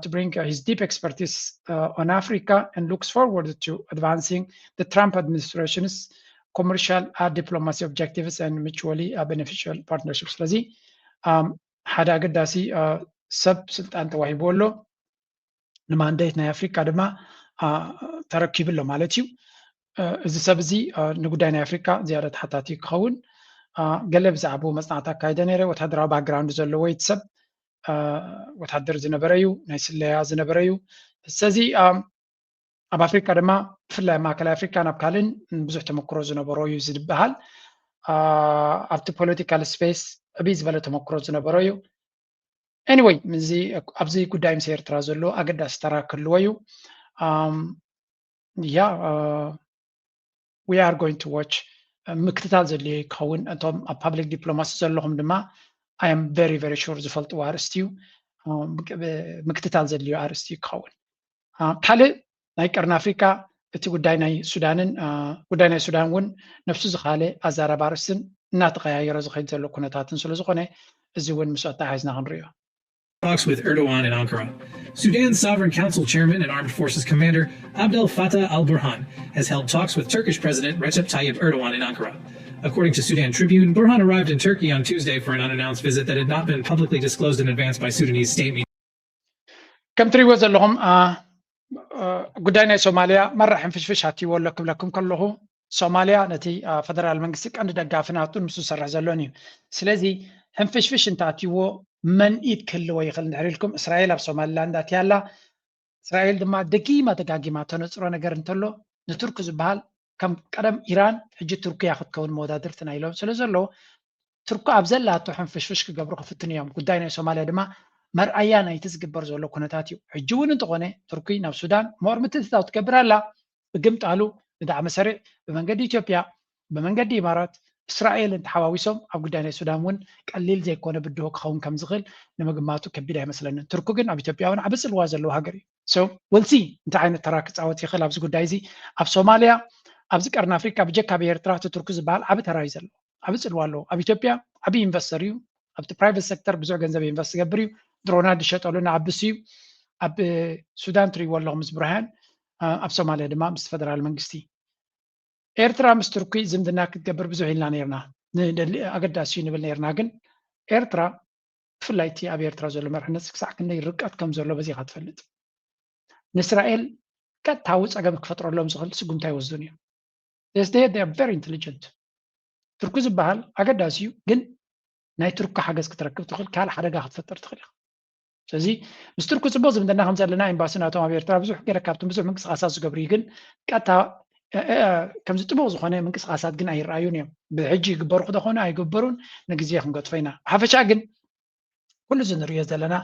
To bring his deep expertise on Africa and looks forward to advancing the Trump administration's commercial diplomacy objectives and mutually beneficial partnership። ስለዚ ሓደ ኣገዳሲ ሰብ ስልጣን ተዋሂቡ ኣሎ። ንማንዴት ናይ ኣፍሪካ ድማ ተረኪቡ ኣሎ ማለት እዩ። እዚ ሰብ እዚ ንጉዳይ ናይ ኣፍሪካ ዝያዳ ተሓታቲ ክኸውን ገለ ብዛዕባኡ መፅናዕቲ ኣካይደ ነይረ። ወታደራዊ ባክግራውንድ ዘለዎ እቲ ሰብ ወታደር ዝነበረ እዩ፣ ናይ ስለያ ዝነበረ እዩ። ስለዚ ኣብ ኣፍሪካ ድማ ብፍላይ ኣብ ማእከላይ ኣፍሪካ ናብ ካልእን ብዙሕ ተመክሮ ዝነበሮ እዩ ዝበሃል። ኣብቲ ፖለቲካል ስፔስ ዕብይ ዝበለ ተመክሮ ዝነበሮ እዩ። Anyway እዚ ኣብዚ ጉዳይ ምስ ኤርትራ ዘሎ ኣገዳሲ ተራ ክህልዎ እዩ። ያ we are going to watch። ምክትታል ዘድልዮ ክኸውን እቶም ኣብ ፓብሊክ ዲፕሎማሲ ዘለኹም ድማ I am very very sure ዝፈልጥዎ ኣርእስቲ እዩ። ምክትታል ዘድልዮ ኣርእስቲ እዩ ክኸውን። ካልእ ናይ ቀርኒ ኣፍሪካ እቲ ጉዳይ ናይ ሱዳንን ጉዳይ ናይ ሱዳን እውን ነብሱ ዝኻለ ኣዛራቢ ኣርእስትን እናተቀያየረ ዝኸይድ ዘሎ ኩነታትን ስለዝኾነ እዚ እውን ምስ ኣተሓሒዝና ክንሪኦ። Talks with Erdogan in Ankara. Sudan's Sovereign Council Chairman and Armed Forces Commander Abdel Fattah al Burhan has held talks with Turkish President Recep Tayyip Erdogan in Ankara. According to Sudan Tribune, Burhan arrived in Turkey on Tuesday for an unannounced visit that had not been publicly disclosed in advance by Sudanese state media. ከም ትሪእዎ ዘለኹም ጉዳይ ናይ ሶማልያ መራሕን ፍሽፍሽ ኣትይዎ ኣሎ ክብለኩም ከለኹ ሶማልያ ነቲ ፈደራል መንግስቲ ቀንዲ ደጋፊ ናቱን ምስ ዝሰርሕ ዘሎን እዩ። ስለዚ ሕንፍሽፍሽ እንተኣትይዎ መን ኢድ ክህልዎ ይኽእል እንድሕር ኢልኩም፣ እስራኤል ኣብ ሶማሊላንድ ኣትያላ። እስራኤል ድማ ደጊማ ደጋጊማ ተነፅሮ ነገር እንተሎ ንቱርክ ዝበሃል ከም ቀደም ኢራን ሕጂ ቱርክያ ክትከውን መወዳድርትና ኢሎም ስለ ዘለዉ፣ ቱርክ ኣብ ዘላቶ ሕንፍሽፍሽ ክገብሩ ክፍትኑ እዮም። ጉዳይ ናይ ሶማልያ ድማ መርኣያ ናይቲ ዝግበር ዘሎ ኩነታት እዩ። ሕጂ እውን እንተኾነ ቱርኪ ናብ ሱዳን ሞር ምትእትታው ትገብር ኣላ። ብግምጣሉ ንዳዕመ ሰሪዕ ብመንገዲ ኢትዮጵያ፣ ብመንገዲ ኢማራት፣ እስራኤልን ተሓዋዊሶም ኣብ ጉዳይ ናይ ሱዳን እውን ቀሊል ዘይኮነ ብድሆ ክኸውን ከም ዝኽእል ንምግማቱ ከቢድ ኣይመስለንን። ቱርኪ ግን ኣብ ኢትዮጵያ እውን ዓቢ ጽልዋ ዘለዎ ሃገር እዩ። So we'll see እንታይ ዓይነት ተራ ክጻወት ይኽእል ኣብዚ ጉዳይ እዚ። ኣብ ሶማልያ፣ ኣብዚ ቀርኒ ኣፍሪቃ ብጀካ ኣብ ኤርትራ እቲ ቱርኪ ዝበሃል ዓቢ ተራ እዩ ዘለዎ። ዓቢ ጽልዋ ኣለዎ። ኣብ ኢትዮጵያ ዓቢ ኢንቨስተር እዩ። ኣብቲ ፕራይቨት ሴክተር ብዙሕ ገንዘብ ኢንቨስት ዝገብር እዩ። ድሮናት ዝሸጠሉ ንኣብስ እዩ። ኣብ ሱዳን ትርእይዎ ኣለኹም ምስ ብርሃን፣ ኣብ ሶማልያ ድማ ምስ ፈደራል መንግስቲ። ኤርትራ ምስ ቱርኪ ዝምድና ክትገብር ብዙሕ ኢልና ነርና። ንደሊ-፣ ኣገዳሲ እዩ ንብል ነርና። ግን ኤርትራ፣ ብፍላይ እቲ ኣብ ኤርትራ ዘሎ መርሕነት ክሳዕ ክንደይ ርቀት ከም ዘሎ በዚኻ ትፈልጥ። ንእስራኤል ቀጥታዊ ጸገም ክፈጥረሎም ዝኽእል ስጉምቲ ኣይወስዱን እዮም። They are very intelligent። ቱርኪ ዝበሃል ኣገዳሲ እዩ፣ ግን ናይ ቱርኪ ሓገዝ ክትረክብ ትኽእል፣ ካልእ ሓደጋ ክትፈጥር ትኽእል ኢኻ። ስለዚ ምስ ቱርኪ ጽቡቕ ዝምድና ከም ዘለና ኤምባሲ ናቶም ኣብ ኤርትራ ብዙሕ ገለ ካብቶም ብዙሕ ምንቅስቓሳት ዝገብሩ እዩ፣ ግን ቀጥታ፣ እ፣ እ፣ ከምዚ ጥቡቕ ዝኾነ ምንቅስቓሳት ግን ኣይረኣዩን እዮም። ብሕጂ ይግበሩ ክደኾኑ ኣይግበሩን ንግዜ ክንገጥፎ ኢና። ብሓፈሻ ግን ኩሉ እዚ ንርእዮ ዘለና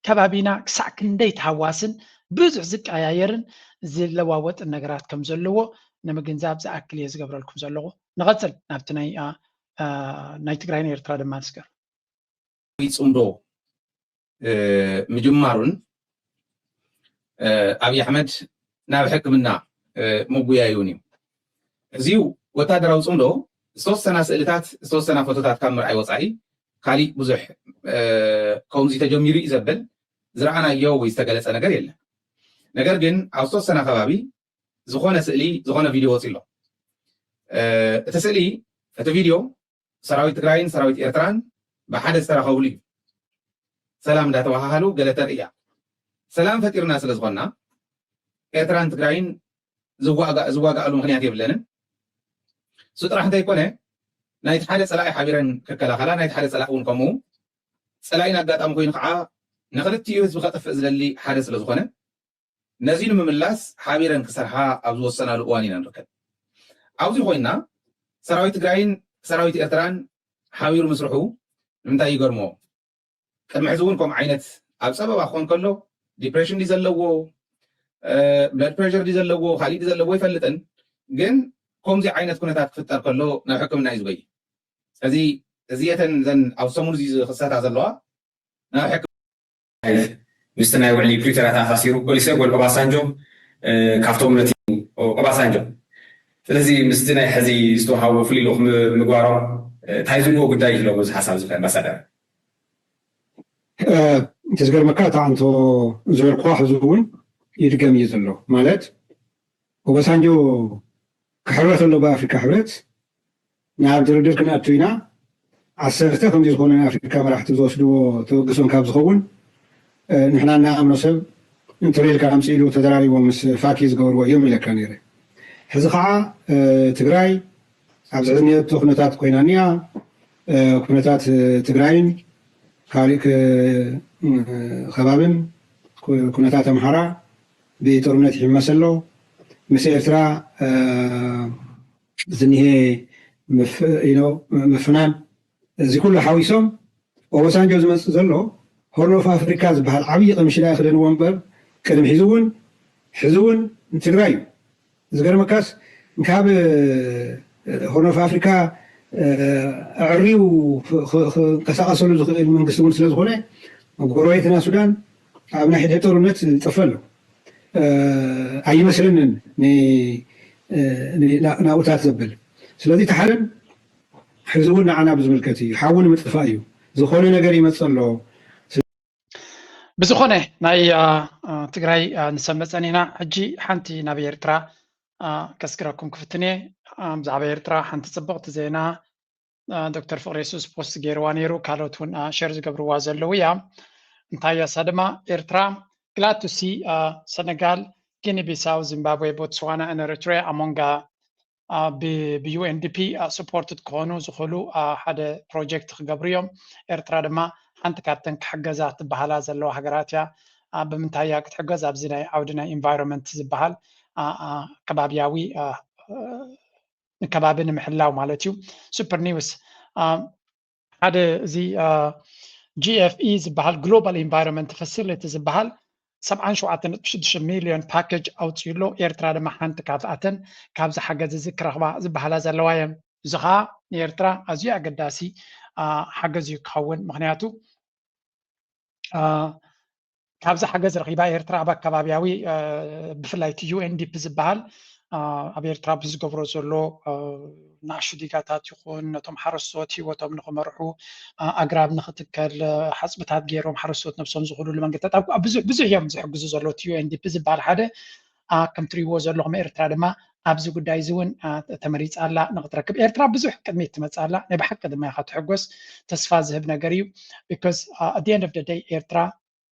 ከባቢና ክሳዕ ክንደይ ተሃዋስን ብዙሕ ዝቀያየርን ዝለዋወጥን ነገራት ከም ዘለዎ ንምግንዛብ ዝኣክል እየ ዝገብረልኩም ዘለኹ። ንቐጽል ናብቲ ናይ፣ አ፣ አ፣ ናይ ትግራይን ኤርትራ ድማ ንስገር። ጽምዶ፣ እ፣ ምጅማሩን፣ እ፣ ኣብይ ኣሕመድ ናብ ሕክምና፣ እ፣ ምጉያዩን እዩ። እዚው ወታደራዊ ጽምዶ ዝተወሰና ስእልታት፣ ዝተወሰና ፎቶታት ካብ ምርኣይ ወጻኢ ካሊእ ብዙሕ፣ እ፣ ከምዚ ተጀሚሩ እዩ ዘብል ዝረኣናዮ ወይ ዝተገለጸ ነገር የለን። ነገር ግን ኣብ ዝተወሰነ ከባቢ ዝኾነ ስእሊ፣ ዝኾነ ቪድዮ ወጺኡ ኣሎ። እ፣ እቲ ስእሊ፣ እቲ ቪድዮ ሰራዊት ትግራይን ሰራዊት ኤርትራን ብሓደ ዝተራኸብሉ እዩ። ሰላም እንዳተባሃሃሉ ገለ ተርእያ። ሰላም ፈጢርና ስለ ዝኾንና ኤርትራን ትግራይን ዝዋጋ-፣ ዝዋጋኣሉ ምኽንያት የብለንን። እሱ ጥራሕ እንተይኮነ ናይቲ ሓደ ጸላኢ ሓቢረን ክከላኸላ፣ ናይቲ ሓደ ጸላኢ እውን ከምኡ። ጸላኢን ኣጋጣሚ ኮይኑ ከዓ ንኽልቲኡ ህዝቢ ከጥፍእ ዝደሊ ሓደ ስለ ዝኾነ ነዚ ንምምላስ ሓቢረን ክሰርሓ ኣብ ዝወሰናሉ እዋን ኢና ንርከብ። ኣብዚ ኮይና ሰራዊት ትግራይን ሰራዊት ኤርትራን ሓቢሩ ምስርሑ ንምንታይ ይገርሞ? ቅድሚ ሕዚ እውን ከምኡ ዓይነት ኣብ ጸበባ ክኾን ከሎ ዲፕሬሽን ድዩ ዘለዎ፣ እ፣ ብለድ ፕሬሸር ድዩ ዘለዎ፣ ካሊእ ድዩ ዘለዎ ኣይፈልጥን። ግን ከምዚ ዓይነት ኩነታት ክፍጠር ከሎ ናብ ሕክምና እዩ ዝበይ። ስለዚ እዚኤተን ዘን ኣብ ሰሙን እዚ ዝኽሰታ ዘለዋ ናብ ሕክምና ምስቲ ናይ ውዕሊ ፕሪቶርያ ተኣሳሲሩ ኦሊሰጎን ኦባሳንጆ፣ እ፣ ካብቶም ነቲ ኦ-፣ ኦባሳንጆ። ስለዚ ምስቲ ናይ ሕዚ ዝተውሃቦ ፍሉይ ልኡኽ ም-፣ ምግባሮም፣ እ፣ እንታይ ዝብልዎ ጉዳይ ይህልዎም ኣብዚ ሓሳብ እዚ ኣምባሳደር? እ፣ እቲ ዝገርመካ እታ ኣንቶ ዝበልኩዋ ሕዚ እውን ይድገም እዩ ዘሎ። ማለት ኦባሳንጆ ክሕረ ከሎ ብኣፍሪካ ሕብረት ናብ ድርድር ክንኣቱ ኢና፣ ዓሰርተ ከምዚ ዝኾነ ናይ ኣፍሪካ መራሕቲ ዝወስድዎ ተበግሶም ካብ ዝኸውን፣ እ፣ ንሕና እናኣምኖ ሰብ እንተሎ ኢልካ ኣምፅእ ኢሉ ተደራሪቦም ምስ ፋኪ ዝገበርዎ እዮም ኢለካ ነይረ። ሕዚ ከዓ፣ እ፣ ትግራይ ኣብዚ ሕዚ እኒአቶ ኩነታት ኮይና እኒኣ፣ እ፣ ኩነታት፣ እ፣ ትግራይን ካልእ ክ-፣ እ፣ ከባብን ኩ-፣ ኩነታት ኣምሓራ ብጦርነት ይሕመስ ኣሎ። ምስ ኤርትራ፣ እ፣ ዝኒሄ ምፍ-፣ you know፣ ምፍናን፣ እዚ ኩሉ ሓዊሶም ኦባሳንጆ ዝመጽእ ዘሎ ሆርን ኦፍ ኣፍሪካ ዝበሃል ዓብዪ ቀምሽላ ይኽደንዎ እምበር ቅድሚ ሕዚ እውን፣ ሕዚ እውን ንትግራይ እዩ። ዝገርመካስ ካብ ሆርን ኦፍ ኣፍሪካ፣ እ፣ ኣዕርዩ ክ-፣ ክ-፣ ክንቀሳቐሰሉ ዝኽእል መንግስቲ እውን ስለ ዝኾነ ጎረቤትና ሱዳን ኣብ ናይ ሕድሕድ ጦርነት ዝጠፈ ኣሎ። እ፣ ኣይመስለንን ን-፣ እ፣ ን-፣ ና-፣ ናብኡታት ዘብል። ስለዚ እቲ ሓደን ሕዚ እውን ንዓና ብዝምልከት እዩ። ሓዊ ንምጥፋእ እዩ። ዝኾነ ነገር ይመጽእ ኣሎ። ብዝኾነ ናይ፣ አ፣ አ፣ ትግራይ፣ አ፣ ንሰብ መጸኒና። ሕጂ ሓንቲ ናብ ኤርትራ፣ አ፣ ከስግረኩም ክፍትን እየ። አ፣ ብዛዕባ ኤርትራ ሓንቲ ጽብቕቲ ዜና፣ አ፣ ዶክተር ፍቕረ የሱስ ፖስት ገይርዋ ነይሩ። ካልኦት እውን፣ አ፣ ሸር ዝገብርዋ ዘለዉ እያ። እንታይ እያ እሳ ድማ? ኤርትራ፣ glad to see, አ፣ Senegal, Guinea Bissau, Zimbabwe, Botswana and Eritrea among, አ፣ ብ ዩኤንዲፒ supported ክኾኑ ዝኽእሉ ሓደ ፕሮጀክት ክገብሩ እዮም። ኤርትራ ድማ ሓንቲ ካብተን ክሕገዛ ትበሃላ ዘለዋ ሃገራት እያ። ብምንታይ እያ ክትሕገዝ? ኣብዚ ናይ ዓውዲ ናይ ኢንቫይሮንመንት ዝበሃል ከባቢያዊ ንከባቢ ንምሕላው ማለት እዩ። ሱፐር ኒውስ ሓደ እዚ ጂኤፍኢ ዝበሃል ግሎባል ኢንቫይሮንመንት ፋሲሊቲ ዝበሃል ሰብዓን ሸውዓተን ነጥቢ ሽዱሽተ ሚልዮን ፓኬጅ ኣውፅኡ ኣሎ። ኤርትራ ድማ ሓንቲ ካብኣተን ካብዚ ሓገዝ እዚ ክረኽባ ዝበሃላ ዘለዋ እየን። እዚ ከዓ ንኤርትራ ኣዝዩ ኣገዳሲ ሓገዝ እዩ ክኸውን። ምክንያቱ ካብዚ ሓገዝ ረኺባ ኤርትራ ኣብ ኣከባቢያዊ ብፍላይ እቲ ዩኤንዲፒ ዝበሃል ኣብ ኤርትራ ብዝገብሮ ዘሎ ንኣሽቱ ዲጋታት ይኹን ነቶም ሓረስቶት ህይወቶም ንክመርሑ ኣግራብ ንክትከል ሓፅብታት ገይሮም ሓረስቶት ነብሶም ዝኽእሉሉ መንገድታት ብዙሕ ብዙሕ እዮም ዝሕግዙ ዘሎ እቲ ዩኤንዲፒ ዝበሃል ሓደ ከም ትሪእዎ ዘለኹም ኤርትራ ድማ ኣብዚ ጉዳይ እዚ እውን ተመሪፃ ኣላ ንክትረክብ ኤርትራ ብዙሕ ቅድሚት ትመፅእ ኣላ ናይ ብሓቂ ድማ ኢኻ ትሕጎስ ተስፋ ዝህብ ነገር እዩ because at the end of the day ኤርትራ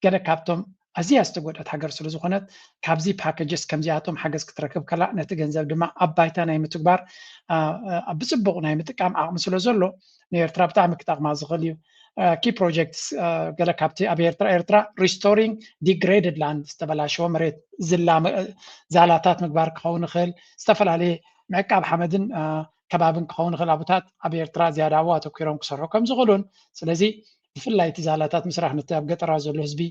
ገለ ካብቶም ኣዝያ ዝተጎድኣት ሃገር ስለ ዝኾነት ካብዚ ፓኬጅስ ከምዚኣቶም ሓገዝ ክትረክብ ከላ ነቲ ገንዘብ ድማ ኣብ ባይታ ናይ ምትግባር ብፅቡቕ ናይ ምጥቃም ዓቕሚ ስለ ዘሎ ንኤርትራ ብጣዕሚ ክጠቕማ ዝኽእል እዩ። ኪ ፕሮጀክትስ ገለ ካብቲ ኣብ ኤርትራ ኤርትራ restoring degraded land ዝተበላሸወ መሬት ዝላ ዛላታት ምግባር ክኸውን ይኽእል ዝተፈላለየ ምዕቃብ ሓመድን ከባብን ክኸውን ይኽእል ኣብታት ኣብ ኤርትራ ዝያዳ ኣብኡ ኣተኪሮም ክሰርሑ ከም ዝኽእሉን ስለዚ ብፍላይ እቲ ዛላታት ምስራሕ ነቲ ኣብ ገጠራት ዘሎ ህዝቢ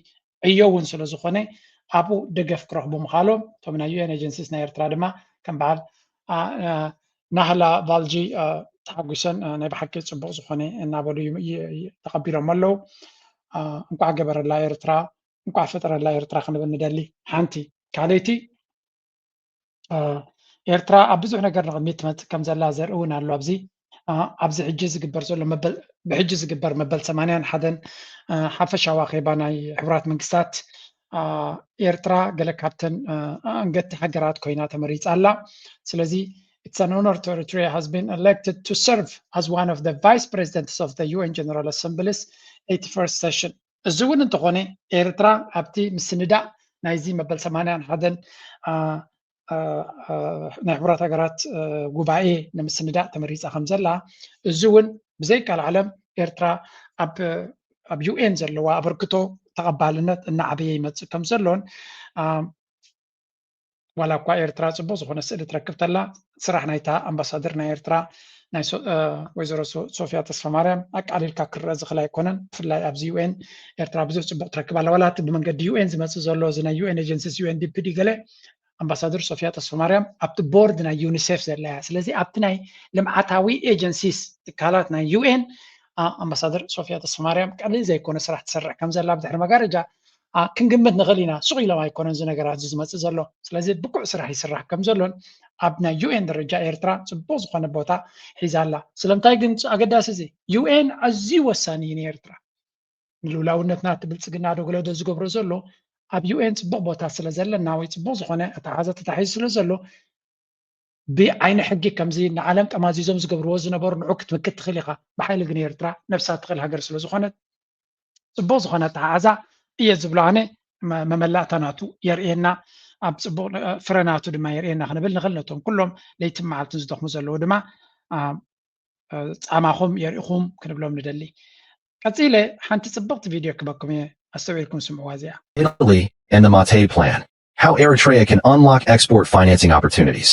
ዕዮ እውን ስለ ዝኾነ ኣብኡ ደገፍ ክረኽቡ ምኻሎም እቶም ናይ ዩኤን ኤጀንሲስ ናይ ኤርትራ ድማ ከም በዓል ናህላ ቫልጂ ተሓጒሰን ናይ ብሓቂ ፅቡቕ ዝኾነ እናበሉ ተቐቢሎም ኣለዉ። እንኳዕ ገበረላ ኤርትራ እንኳዕ ፈጠረላ ኤርትራ ክንብል ንደሊ። ሓንቲ ካልኣይቲ ኤርትራ ኣብ ብዙሕ ነገር ንቕድሚት ትመፅእ ከም ዘላ ዘርኢ እውን ኣሎ ኣብዚ ኣብዚ ሕጂ ዝግበር ዘሎ ብሕጂ ዝግበር መበል ሰማንያን ሓደን ሓፈሻዊ ኣኼባ ናይ ሕቡራት መንግስታት ኤርትራ ገለ ካብተን ኣንገቲ ሃገራት ኮይና ተመሪፃ ኣላ ስለዚ it's an honor to Eritrea has been elected to serve as one of the vice presidents of the U N General Assembly's eighty-first session እዚ እውን እንተኾነ ኤርትራ ኣብቲ ምስንዳእ ናይዚ መበል ሰማንያን ሓደን ናይ ሕቡራት ሃገራት ጉባኤ ንምስንዳእ ተመሪፃ ከም ዘላ እዚ እውን ብዘይቃል ዓለም ኤርትራ ኣብ ዩኤን ዘለዋ ኣበርክቶ ተቐባልነት እናዓበየ ይመፅእ ከም ዘሎን ዋላ እኳ ኤርትራ ፅቡቅ ዝኾነ ስእሊ ትረክብ ተላ ስራሕ ናይታ ኣምባሳደር ናይ ኤርትራ ናይ ወይዘሮ ሶፊያ ተስፋማርያም ኣቃሊልካ ክረአ ዝኽእል ኣይኮነን ብፍላይ ኣብዚ ዩኤን ኤርትራ ብዙሕ ፅቡቅ ትረክብ ኣላ ዋላ እቲ ብመንገዲ ዩኤን ዝመፅእ ዘሎ እዚ ናይ ዩኤን ኤጀንሲስ ዩኤንዲፒ ድዩ ገለ ኣምባሳደር ሶፊያ ተስፋማርያም ኣብቲ ቦርድ ናይ ዩኒሴፍ ዘላ እያ ስለዚ ኣብቲ ናይ ልምዓታዊ ኤጀንሲስ ትካላት ናይ ዩኤን ኣምባሳደር ሶፊያ ተስፋማርያም ቀሊል ዘይኮነ ስራሕ ትሰርሕ ከም ዘላ ብድሕሪ መጋረጃ ክንግምት ንኽእል ኢና ሱቕ ኢሎም ኣይኮነን እዚ ነገራት እዚ ዝመፅእ ዘሎ ስለዚ ብቁዕ ስራሕ ይስራሕ ከም ዘሎን ኣብ ናይ ዩኤን ደረጃ ኤርትራ ፅቡቅ ዝኾነ ቦታ ሒዛ ኣላ ስለምንታይ ግን ኣገዳሲ እዚ ዩኤን ኣዝዩ ወሳኒ እዩ ንኤርትራ ንልውላውነትና እቲ ብልፅግና ዶ ገለ ዶ ዝገብሮ ዘሎ ኣብ ዩኤን ፅቡቅ ቦታ ስለ ዘለና ወይ ፅቡቅ ዝኾነ ኣተሓሕዛ ተታሒዙ ስለ ዘሎ ብዓይኒ ሕጊ ከምዚ ንዓለም ጠማዚዞም ዝገብርዎ ዝነበሩ ንዑ ክትምክት ትኽእል ኢኻ ብሓይሊ ግን ኤርትራ ነብሳ ትኽእል ሃገር ስለ ዝኾነት ፅቡቅ ዝኾነ ኣተሓሕዛ እየ ዝብሎ ኣነ መመላእታ ናቱ የርእየና ኣብ ፅቡቅ ፍረ ናቱ ድማ የርእየና ክንብል ንኽእል ነቶም ኩሎም ለይትን መዓልትን ዝደኽሙ ዘለዉ ድማ ፃማኹም የርእኹም ክንብሎም ንደሊ ቀፂለ ሓንቲ ፅብቕቲ ቪድዮ ክበኩም እየ ኣስተውዒልኩም ስምዕዋ እዚኣ Italy and the Mattei plan. How Eritrea can unlock export financing opportunities.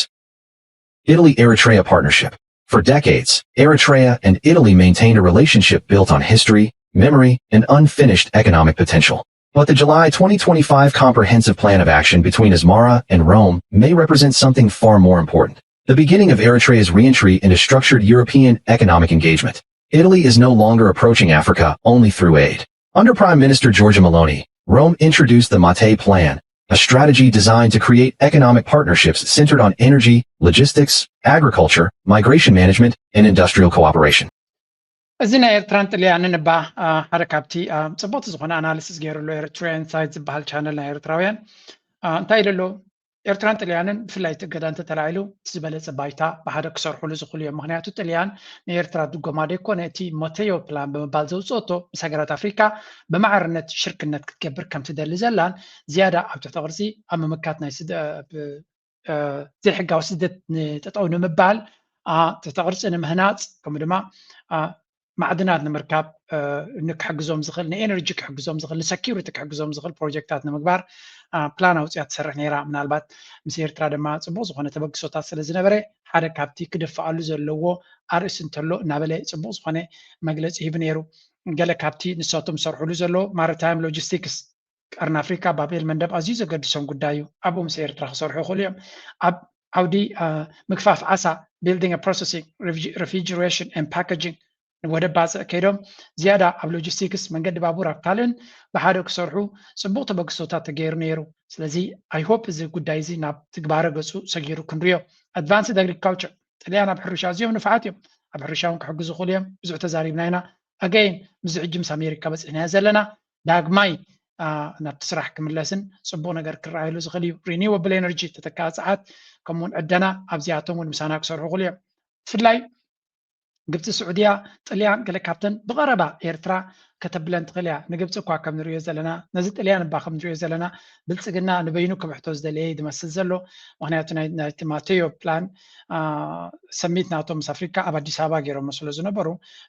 Italy Eritrea partnership. For decades, Eritrea and Italy maintained a relationship built on history, memory, and unfinished economic potential. But the July twenty twenty-five comprehensive plan of action between Asmara and Rome may represent something far more important. The beginning of Eritrea's reentry into structured European economic engagement. Italy is no longer approaching Africa only through aid. Under Prime Minister Giorgia Meloni, Rome introduced the Mattei Plan, a strategy designed to create economic partnerships centered on energy, logistics, agriculture, migration management, and industrial cooperation. እዚ ናይ ኤርትራን ጥልያንን እባ ሓደ ካብቲ ፅቡቅቲ ዝኾነ ኣናሊሲስ ገይሩሎ ኤርትራውያን ሳይት ዝበሃል ቻነል ናይ ኤርትራውያን እንታይ ኢሉ ኣሎ ኤርትራን ጥልያንን ብፍላይ እቲ እገዳ እንተተላዒሉ እቲ ዝበለፀ ባይታ ብሓደ ክሰርሕሉ ዝኽእሉ እዮም ምክንያቱ ጥልያን ንኤርትራ ድጎማ ደይኮነ እቲ ሞተዮ ፕላን ብምባል ዘውፅኦቶ ምስ ሃገራት ኣፍሪካ ብማዕርነት ሽርክነት ክትገብር ከምትደሊ ዘላን ዝያዳ ኣብ ትሕቲ ቅርፂ ኣብ ምምካት ናይ ዘይሕጋዊ ስደት ንጠጠው ንምባል፣ ትሕተ ቅርፂ ንምህናፅ፣ ከምኡ ድማ ማዕድናት ንምርካብ ንክሕግዞም ዝኽእል፣ ንኤነርጂ ክሕግዞም ዝኽእል፣ ንሰኪሪቲ ክሕግዞም ዝኽእል ፕሮጀክታት ንምግባር ፕላን ኣውፅያ ትሰርሕ ነይራ። ምናልባት ምስ ኤርትራ ድማ ፅቡቅ ዝኾነ ተበግሶታት ስለ ዝነበረ ሓደ ካብቲ ክድፍኣሉ ዘለዎ ኣርእስቲ እንተሎ እናበለ ፅቡቅ ዝኾነ መግለፂ ሂቡ ነይሩ። ገለ ካብቲ ንሳቶም ዝሰርሕሉ ዘሎ ማሪታይም ሎጂስቲክስ ቀርኒ ኣፍሪካ ባብኤል መንደብ ኣዝዩ ዘገድሶም ጉዳይ እዩ። ኣብኡ ምስ ኤርትራ ክሰርሑ ይኽእሉ እዮም። ኣብ ዓውዲ ምግፋፍ ዓሳ ቢልዲንግ ፕሮሰሲንግ ሪፊጅሬሽን ን ፓኬጂንግ ንወደብ ባፅዕ ከይዶም ዝያዳ ኣብ ሎጂስቲክስ መንገዲ ባቡር ኣብ ካልእን ብሓደ ክሰርሑ ፅቡቕ ተበግሶታት ተገይሩ ነይሩ። ስለዚ ኣይሆፕ እዚ ጉዳይ እዚ ናብ ትግባረ ገፁ ሰጊሩ ክንሪዮ። ኣድቫንስድ ኣግሪካልቸር ጥልያን ኣብ ሕርሻ ኣዝዮም ንፉዓት እዮም። ኣብ ሕርሻ እውን ክሕግዙ ይኽእሉ እዮም። ብዙሕ ተዛሪብና ኢና። ኣገይን ምስዚ ሕጂ ምስ ኣሜሪካ በፂሕናዮ ዘለና ዳግማይ ናብቲ ስራሕ ክምለስን ፅቡቕ ነገር ክረኣየሉ ዝኽእል እዩ። ሪኒወብል ኤነርጂ ተተካኢ ፀዓት ከምኡውን ዕደና ኣብዚኣቶም እውን ምሳና ክሰርሑ ይኽእሉ እዮም። ብፍላይ ግብፂ፣ ስዑድያ፣ ጥልያን ገለ ካብተን ብቐረባ ኤርትራ ከተብለን ትኽእል እያ። ንግብፂ እኳ ከም ንሪኦ ዘለና፣ ነዚ ጥልያን እባ ከም ንሪኦ ዘለና ብልፅግና ንበይኑ ክብሕቶ ዝደለየ እዩ ዝመስል ዘሎ። ምክንያቱ ናይቲ ማቴዮ ፕላን ሰሚት ናቶም ምስ ኣፍሪካ ኣብ ኣዲስ ኣበባ ገይሮሞ ስለ ዝነበሩ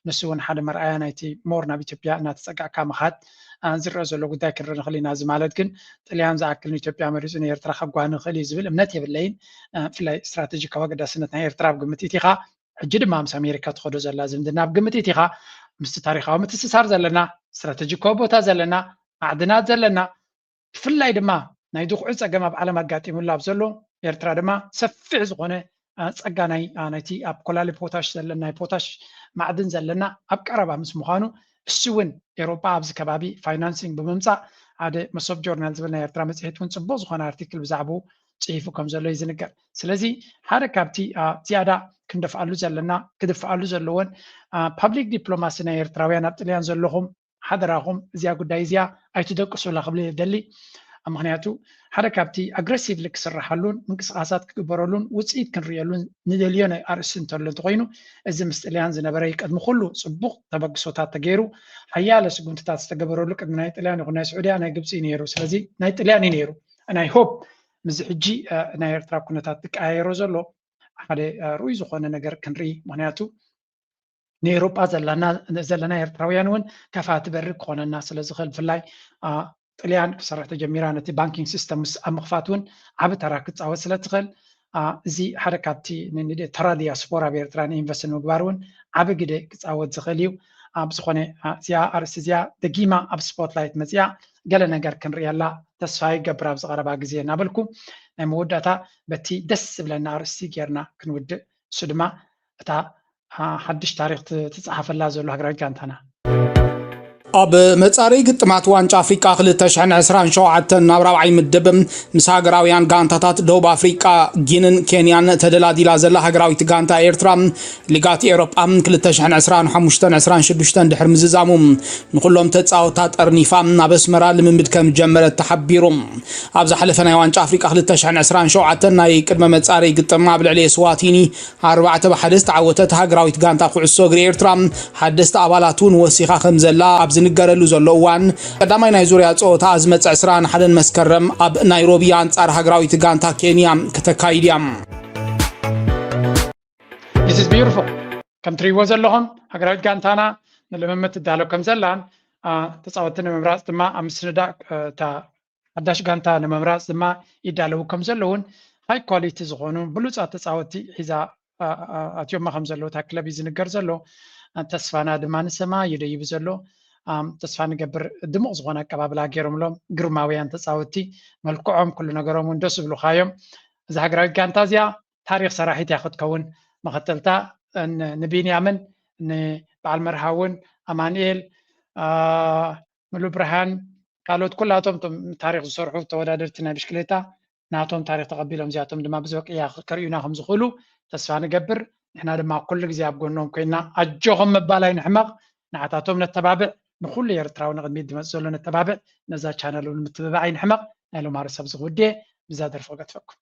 ንሱ እውን ሓደ መርኣያ ናይቲ ሞር ናብ ኢትዮጵያ እናተፀጋዕካ ምኻድ ዝረአ ዘሎ ጉዳይ ክንርኢ ንኽእል ኢና። እዚ ማለት ግን ጥልያን ዝኣክል ንኢትዮጵያ መሪፁ ንኤርትራ ከጓኒ ይኽእል እዩ ዝብል እምነት የብለይን። ብፍላይ ስትራቴጂካዊ ኣገዳስነት ናይ ኤርትራ ኣብ ግምት ኢቲኻ ሕጂ ድማ ምስ ኣሜሪካ ትኸዶ ዘላ ዝምድና ኣብ ግምት ኢቲኻ ምስቲ ታሪካዊ ምትስሳር ዘለና ስትራቴጂካዊ ቦታ ዘለና ማዕድናት ዘለና ብፍላይ ድማ ናይ ድኹዒ ፀገም ኣብ ዓለም ኣጋጢሙላ ኣብ ዘሎ ኤርትራ ድማ ሰፊሕ ዝኾነ ፀጋ ናይ ናይቲ ኣብ ኮላሊ ፖታሽ ዘለና ናይ ፖታሽ ማዕድን ዘለና ኣብ ቀረባ ምስ ምዃኑ እሱ እውን ኤሮጳ ኣብዚ ከባቢ ፋይናንሲንግ ብምምፃእ ሓደ መሶብ ጆርናል ዝብል ናይ ኤርትራ መፅሄት እውን ፅቡቅ ዝኾነ ኣርቲክል ብዛዕባኡ ፅሒፉ ከም ዘሎ እዩ ዝንገር። ስለዚ ሓደ ካብቲ ዝያዳ ክንደፍኣሉ ዘለና ክድፍኣሉ ዘለዎን ፓብሊክ ዲፕሎማሲ ናይ ኤርትራውያን ኣብ ጥልያን ዘለኹም ሓደራኹም እዚኣ ጉዳይ እዚኣ ኣይትደቅሱላ ክብል እየ ደሊ። ምክንያቱ ሓደ ካብቲ ኣግረሲቭሊ ክስራሓሉን ምንቅስቃሳት ክግበረሉን ውፅኢት ክንርእየሉን ንደልዮ ናይ ኣርእስቲ እንተሎ እንተኮይኑ እዚ ምስ ጥልያን ዝነበረ እዩ። ቅድሚ ኩሉ ፅቡቅ ተበግሶታት ተገይሩ ሓያለ ስጉምትታት ዝተገበረሉ ቅድሚ ናይ ጥልያን ይኹን ናይ ስዑድያ ናይ ግብፂ እዩ ነይሩ። ስለዚ ናይ ጥልያን እዩ ነይሩ። ናይ ሆፕ ምዚ ሕጂ ናይ ኤርትራ ኩነታት ዝቀያየሮ ዘሎ ሓደ ርኡይ ዝኾነ ነገር ክንርኢ ምክንያቱ ንኤሮጳ ዘለና ኤርትራውያን እውን ከፋቲ በሪ ክኾነና ስለ ዝኽእል ብፍላይ ጥልያን ክሰርሕ ተጀሚራ ነቲ ባንኪንግ ሲስተም ምስ ኣብ ምኽፋት እውን ዓቢ ተራ ክፃወት ስለ ትኽእል እዚ ሓደ ካብቲ ተራ ዲያስፖራ ኣብ ኤርትራ ንኢንቨስት ንምግባር እውን ዓቢ ግደ ክፃወት ዝኽእል እዩ። ኣብ ዝኾነ እዚኣ ኣርእስቲ እዚኣ ደጊማ ኣብ ስፖትላይት መፅያ ገለ ነገር ክንርእየላ ተስፋ ይገብር ኣብዚ ቀረባ ግዜ እናበልኩ ናይ መወዳእታ በቲ ደስ ዝብለና ኣርእስቲ ጌርና ክንውድእ እሱ ድማ እታ ሓድሽ ታሪክ ትፅሓፈላ ዘሎ ሃገራዊት ጋንታና። ኣብ መፃረይ ግጥማት ዋንጫ ኣፍሪቃ ክልተ ሽሕን ዕስራን ሸውዓተን ናብ ራብዓይ ምድብ ምስ ሃገራውያን ጋንታታት ደቡብ ኣፍሪቃ፣ ጊንን ኬንያን ተደላዲላ ዘላ ሃገራዊት ጋንታ ኤርትራ ሊጋት ኤሮጳ ክልተ ሽሕን ዕስራን ሓሙሽተን ዕስራን ሽዱሽተን ድሕሪ ምዝዛሙ ንኩሎም ተፃወታ ጠርኒፋ ናብ ኣስመራ ልምምድ ከም ጀመረት ተሓቢሩ። ኣብ ዝሓለፈ ናይ ዋንጫ ኣፍሪቃ ክልተ ሽሕን ዕስራን ሸውዓተን ናይ ቅድመ መፃረይ ግጥም ኣብ ልዕሊ ኤስዋቲኒ ኣርባዕተ ብሓደ ዝተዓወተት ሃገራዊት ጋንታ ኩዕሶ እግሪ ኤርትራ ሓደስቲ ኣባላት እውን ወሲኻ ከም ዘላ ኣብ ዝንገረሉ ዘሎ እዋን ቀዳማይ ናይ ዙርያ ፀወታ ዝመፅእ ዕስራን ሓደን መስከረም ኣብ ናይሮቢ ኣንፃር ሃገራዊት ጋንታ ኬንያ ከተካይድ እያ። This is beautiful። ከም ትሪእዎ ዘለኹም ሃገራዊት ጋንታና ንልምምድ ትዳሎ ከም ዘላን ተፃወቲ ንምምራፅ ድማ ኣብ ምስንዳእ እታ ሓዳሽ ጋንታ ንምምራፅ ድማ ይዳለዉ ከም ዘለውን ሃይ ኳሊቲ ዝኾኑ ብሉፃት ተፃወቲ ሒዛ ኣትዮማ ከም ዘለዉ እታ ክለብ እዩ ዝንገር ዘሎ። ተስፋና ድማ ንሰማይ እዩ ደይቡ ዘሎ። ተስፋ ንገብር ድሙቕ ዝኾነ ኣቀባብላ ገይሮምሎም ግርማውያን ተፃወቲ መልክዖም ኩሉ ነገሮም እውን ደስ ዝብሉኻ እዮም። እዛ ሃገራዊት ጋንታ እዚኣ ታሪክ ሰራሒት እያ ክትከውን። መኸተልታ ንቢንያምን ንበዓል መርሃውን ኣማንኤል ምሉ ብርሃን ካልኦት ኩላቶም ቶም ታሪክ ዝሰርሑ ተወዳደርቲ ናይ ብሽክሌታ ናቶም ታሪክ ተቐቢሎም እዚኣቶም ድማ ብዚ ቅያ ከርእዩና ከም ዝኽእሉ ተስፋ ንገብር። ንሕና ድማ ኩሉ ግዜ ኣብ ጎኖም ኮይና ኣጆኹም ምባል ኣይንሕመቕ። ንዓታቶም ነተባብዕ፣ ንኩሉ ኤርትራዊ ንቕድሚት ዝመፅእ ዘሎ ነተባብዕ። ነዛ ቻነል እውን ምትብባዕ ኣይንሕመቕ። ናይ ሎማሪ ሰብ ዝኽውድየ ብዛ ደርፊ ክገትፈኩም።